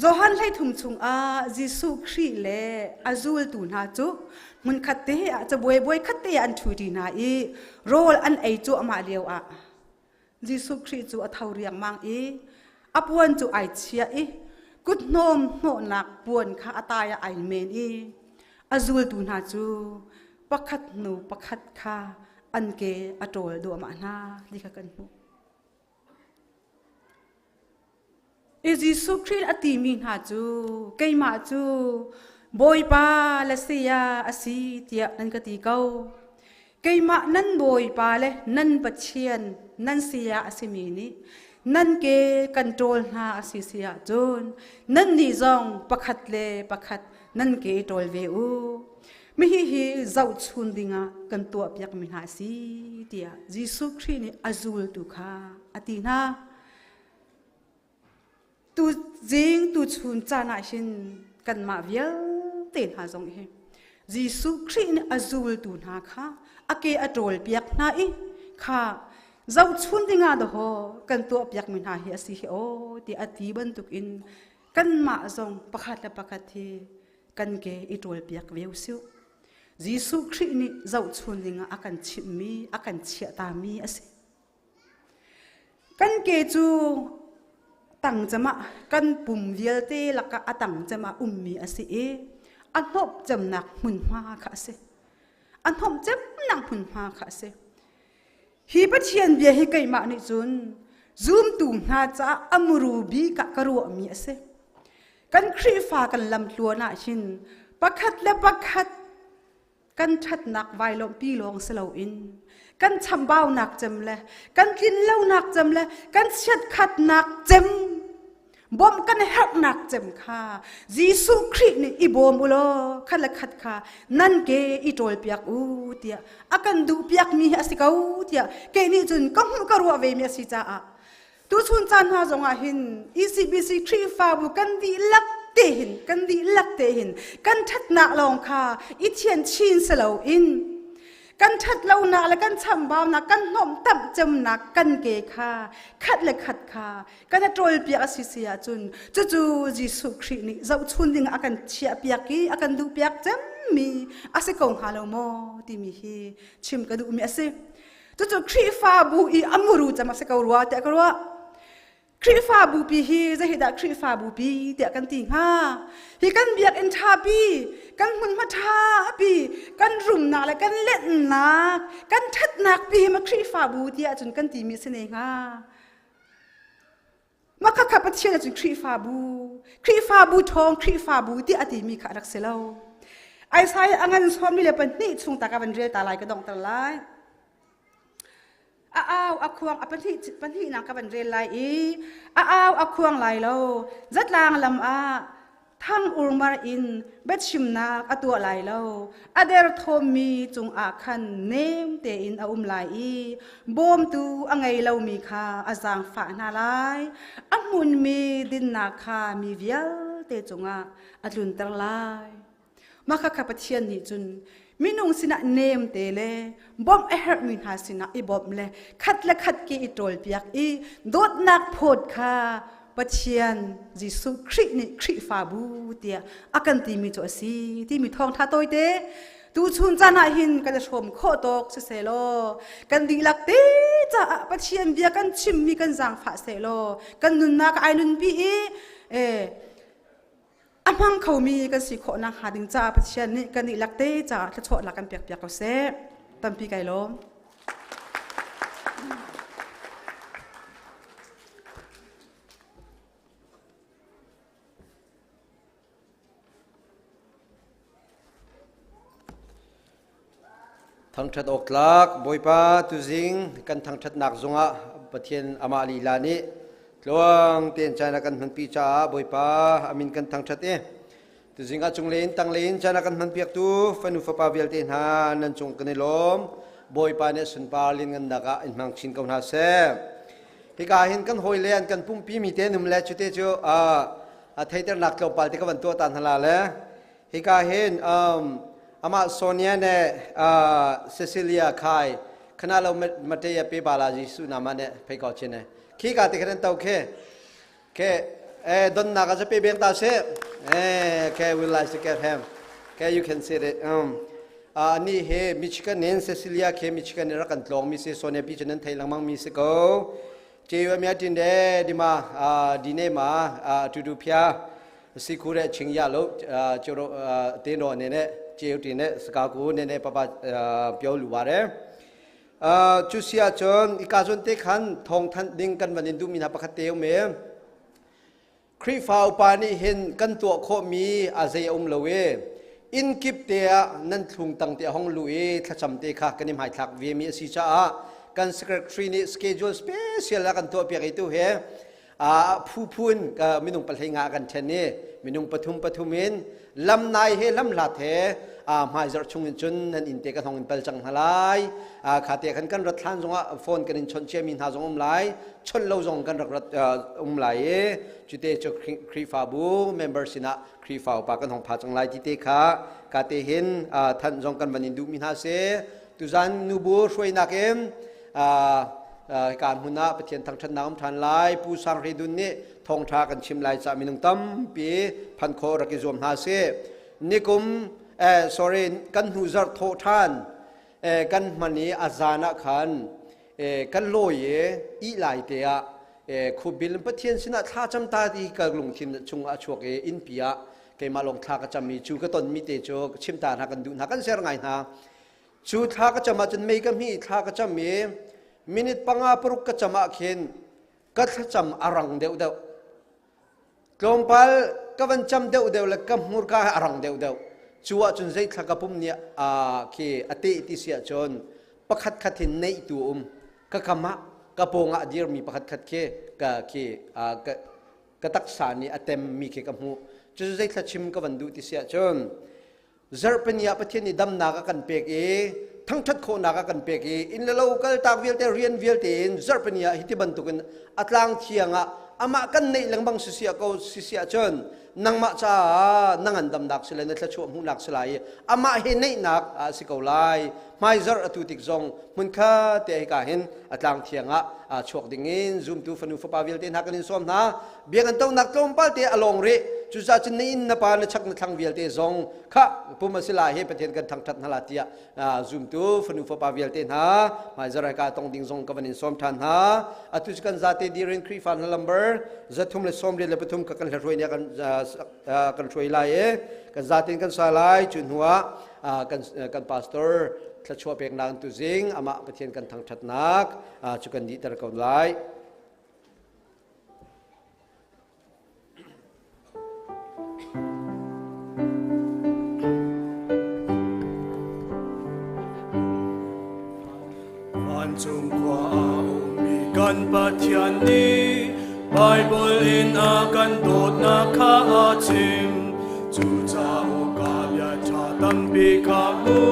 Johan 13 chungah Jesuh Khrih le a zultu hna cu hmunkhat te ah cabuai buai khat te ah an ṭhuṭi hna i rawl an ei cuahmah lioah Jesuh Khrih cu a tho riangmang i a puan cu ai chiah i kuthnawm hnawhnak puan kha a tai ah ai men i a zultu hna cu pakhat hnu pakhat kha an ke a ṭawl duahmah hna ti kha kan hmuh. I Jesuh Khrih a timi hna cu keimah cu Bawipa le Saya a si tiah nan ka ti ko. Keimah nan Bawipa le nan Pathian nan Saya a simi nih nan ke kan ṭawl hna a si si ahcun nannih zong pakhat le pakhat nan ke ṭawl ve u. Mihi hi zohchun dingah kan tuahpiakmi hna a si tiah Jesuh Khrih nih a zultu kha a ti hna. Tu zing tu chun caan ah hin kanmah vialte hna zong hi Jesuh Khrih nih a zultu hna kha a ke a ṭawl piak hna i kha zohchun dingah dawhaw kan tuahpiakmi hna hi a si hi aw ti a ti bantukin kanmah zong pakhat le pakhat hi kan ke i ṭawl piak ve usih. Jesuh Khrih nih zohchun dingah a kan chimhmi a kan chiahtami a si. Kan ke cu tang cem ah kan pum vialte lakah a tang cem ah ummi a si i a hnawp cemnak hmunhma kha a si. A hnawp cemnak hmunhma kha a si. Hi Pathian bia hi keimah nih cun zumtu hna caah a muru bik ah ka ruahmi a si. Kan Khrihfa kan lamtluan ah hin pakhat le pakhat kan ṭhatnak vailawmpi lawng si loin kan chambaunak cem le kan tlinlonak cem le kan chiatkhatnak cem bawmh kan herhnak cem kha Jesuh Khrih nih i bawm u law khat le khat kha nan ke i ṭawlpiak u tiah a kan duhpiakmi hi a si ko tiah kei nih cun ka hmuh ka ruah ve mi a si caah Tuchun caan hna zongah hin ECBC Khrihfabu kan dihlak te hin kan dihlak te hin kan ṭhatnak lawng kha i thian chin si loin Kan ṭhat lonak le kan chambaunak, kan hnawmhtamh cemnak kan ke kha khat le khat kha kan a ṭawlpiak a si si ahcun cucu Jesuh Khrih nih zohchun ding a kan chiahpiak i a kan duhpiak cemmi a si ko hnga lo maw timi hi chim ka duhmi a si. Cucu Khrihfabu i a muru cem a si ko rua tiah ka ruah. Khrihfabu pi hi zeidah Khrihfabu pi tiah kan ti hnga? Hi kan biakinn ṭha pi, kan hmunhma ṭha pi, kan rumnak le kan lennak, kan ṭhatnak pi hi ma Khrihfabu tiah cun kan timi a si ne hnga? Mah khakha Pathian ahcun Khrihfabu, Khrihfabu ṭhawng Khrihfabu tiah a timi kha a rak si lo. Isaiah a ngan 22 chung ta ka van rel ta lai ka donghter lai. A au a khuang a pahnih pahnihnak ka van rel lai i a au a khuang lai lo zatlang lam ah thang urmar in biachimnak a tuah lai lo a derthawmmi cungah khan nem tein a um lai i bawmtu a ngei lomi kha a zaangfah hna lai a hmunmi dinnak kha mi vialte cungah a tlunter lai. Mah khakha Pathian nih cun minung sinah nem te le bawmh a herhmi hna sinah i bawmh le khat le khat ke i ṭawlpiak i dawtnak phawt kha Pathian Jesuh Khrih nih Khrihfabu tiah a kan timi cu a si timi thawngṭha tawite tuchun caan ah hin kan i hrawm khawh tawk sisehlaw kan dihlak te caah Pathian bia kan chimmi kan zaangfah sehlaw kan nunnak ai nunpi i a hmang khomi kan si khawh nakhnga ding caah Pathian nih kan dihlak te caah thluachuahnak kan pekpiak ko seh. Tampi kai lawm.
Thangṭhat awk tlak Bawipa tuzing kan thangṭhatnak zungah Pathian amah lila nih tluang tein caan a kan hmanpi caah Bawipa amin kan thangṭhat i tuzing ah cunglei in tanglei in caan a kan hmanpiaktu fanu fapa vialte hna nan cung kan i lawm. Bawipa nih sunpar lianngannak ah in hmang chin ko hna seh. Hika hin kan hawile an kan pumpi mi te num le cute cu a theiternak tlawmpal te ka van tuah ta hna la le Hika hin amah Sonia ne Cecilia khai khana lo mate pe bala Jesu nama ne phei ko chin ne khi ka te khan to khe ke eh don na ka pe beng ta se eh ke we like to get him ke you can see it ani he Michigan in Cecilia ke Michigan ra kan tlong mi se Sonia pi chen thei langmang mi se ko che mya tin de dima dine ma tu tu phya စီခုတဲ့ချင်းရလို့ကျတို့တင်းတော်အနေနဲ့ကျေဥတင်တဲ့စကားကိုနည်းနည်းပပပြောလူပါတယ်အာကျူစီယာချွန်အကာဇွန်တေခန်ทองทันดิงกันวันนี้ดูมีนาปะคเตียวเมครีฟาวปานี่เห็นกันตัวโคมีอาเซอมลเวอินกิบเตียนั่นทุงตังเตียห้องลุยถ้าจำเตค่ะกันนิมหายทักเวมีสีจ้ากัน secretary นี่ schedule special แล้วกันตัวเปียกตัวเฮ phu phun minung palhei nga kan then i minung pathum pathum in lam nai he lam hlat he hmai zarh chung in cun nan inn te kan hong in pal cang hna lai kha te khan kan rat hlan zongah phone kan in chawnh cia mi hna zong um lai chawnh lo zong kan rak rat um lai i cute cu Khrihfabu member sinah Khrihfa upa kan hong pha cang lai ti te kha ka te hin than zong kan van in duh mi hna si tuzan nubu hruainak in hika hmun ah Pathian thangṭhatnak um ṭhan lai Pu Sang Hre Dun nih thawngṭha kan chim lai ca minung tampi phan khawh rak i zuam hna sih nikum sorry kan hnu zarh thawh ṭhan kan hman i a zan ah khan kan lawi i ih lai te ah khubil Pathian sinah thla cam ta ti ka lungthin chung ah chuak i innpi ah keimah lawng thla ka cam mi cu ka ton mi te cu chim ta hna kan duh hna kan ser ngai hna Cu thla ka cam ahcun mei ka hmih i thla ka cam i minute panga paruk ka cam ah khin ka thlacam a rang deuhdeuh. Tlawmpal ka van cam deuhdeuh le ka hmurka he a rang deuhdeuh. Cu ahcun zei thla ka pum nih a khi a teh ti si ahcun pakhat khat hin neihtu um ka kam ah ka pawng ah a dirmi pakhat khat khi ka khi ka ka taksa nih a temmi khi ka hmuh. Cucu zei thla chim ka van duh ti si ahcun Zarhpini ah Pathian nih damnak a kan pek i thangṭhat khawhnak a kan pek i inn le lo kaltak vialte rian vialte in zarhpini ah hiti bantukin a tlang thiang ah amah kan neih lengmang sisi ko sisi ahcun nangmah caah na ngandamnak si le na thluachuah hmuhnak si lai i amah he neihnak a si ko lai. Hmaizarh atu tik zong hmunkhat te hika hin a tlang thiang ah chuak ding in zumtu fanu fapa vialte hna kan in sawm hna. Biakinn tonak tlawmpal te a lawng rih. Cucaah cun na inn na pa na chak na thlang vialte zong kha pum a si lai hi Pathian kan thangṭhat hna la tiah zumtu fanu fapa vialte hna hmaizarh hika tong ding zong ka van in sawm ṭhan hna. Atu cu kan zate dir in Khrihfa hna lambar 373 ka kan hruai nih kan hruai lai i kan zatin kan sa lai. Cu hnu ah kan pastor thluachuah peknak tuzing amah Pathian kan thangṭhatnak cu kan dihter ko lai.
Vancung khua a ummi kan Pathian nih Baibal in a kan dawtnak kha a chim. Cucaah ka bia ṭha tampi ka hmu.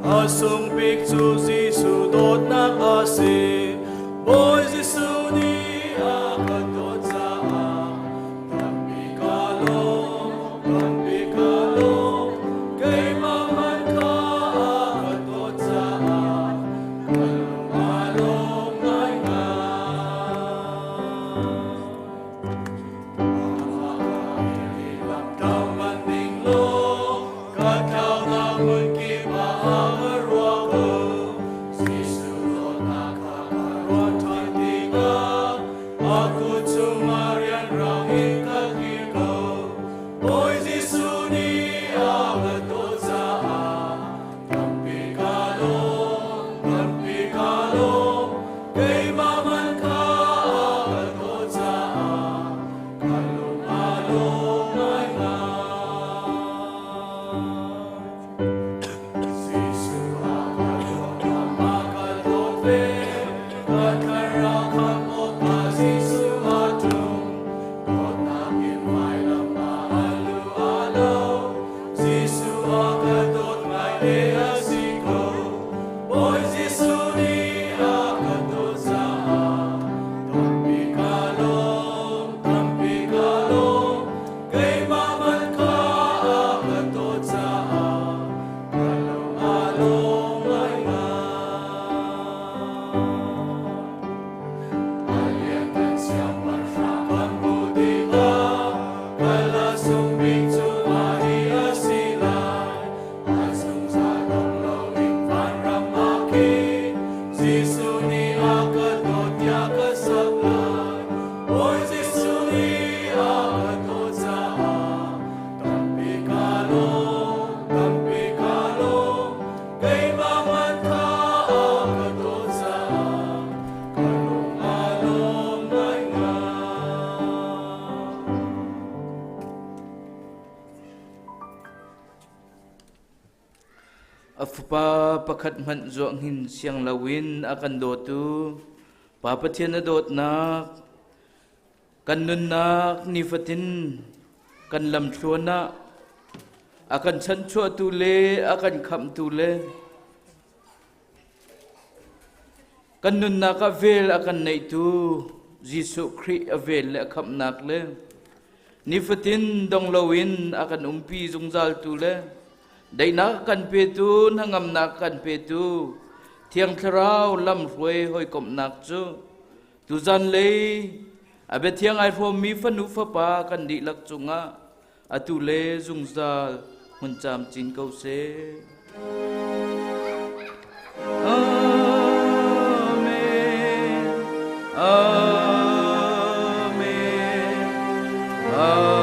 A sung bik cu Jesuh dawtnak a si. Bawi Jesuh nih a kan dawt caah tampi ka lawm, tampi ka lawm. Keimah hmanh kha a kan dawt caah ka lung aa lawm ngaingai. Bawi Jesuh nih a ka dawt caah tampi ka lawm, tampi ka lawm. Keimah man kha a ka dawt caah ka lung aa lawm ngaingai. Jesuh a ka dawt, amah ka dawt ve, ka thlarau khamh awkah Jesuh a ṭum. Dawtnak in vailam ah a lu aa lo, Jesuh a ka dawt ngaite a si ko. Bawi Jesuh nih a ka dawt caah tampi ka lawm, tampi ka lawm. Keimah man kha a ka dawt caah ka lung aa lawm ngaingai. A lianngan siangpahrang kan hmuh tikah kal a sung bik cu mah hi a si lai. A zungzal dong loin vanram ah khin Jesuh nih a ka dawt tiah ka sak lai. Bawi Jesuh nih a ka dawt caah tampi ka lawm, tampi ka lawm. Keimah man kha a ka dawt caah ka lung aa lawm ngaingai.
A fapa pakhat hmanh zuahngin siang loin a kan dawtu Pa Pathian a dawtnak kan nunnak nifatin kan lamthluan ah a kan chanchuahtu le a kan khamhtu le kan nunnak ah vel a kan neihtu Jesuh Khrih a vel le a khamhnak le nifatin dong loin a kan umpi zungzaltu le daihnak kan petu hnangamnak kan petu Thiang Thlarau lamhruai hawikomhnak cu tuzan lei a biathiang ai hrawmmi fanu fapa kan dihlak cungah atu le zungzal hmun camcin ko seh. Amen. Amen. Amen.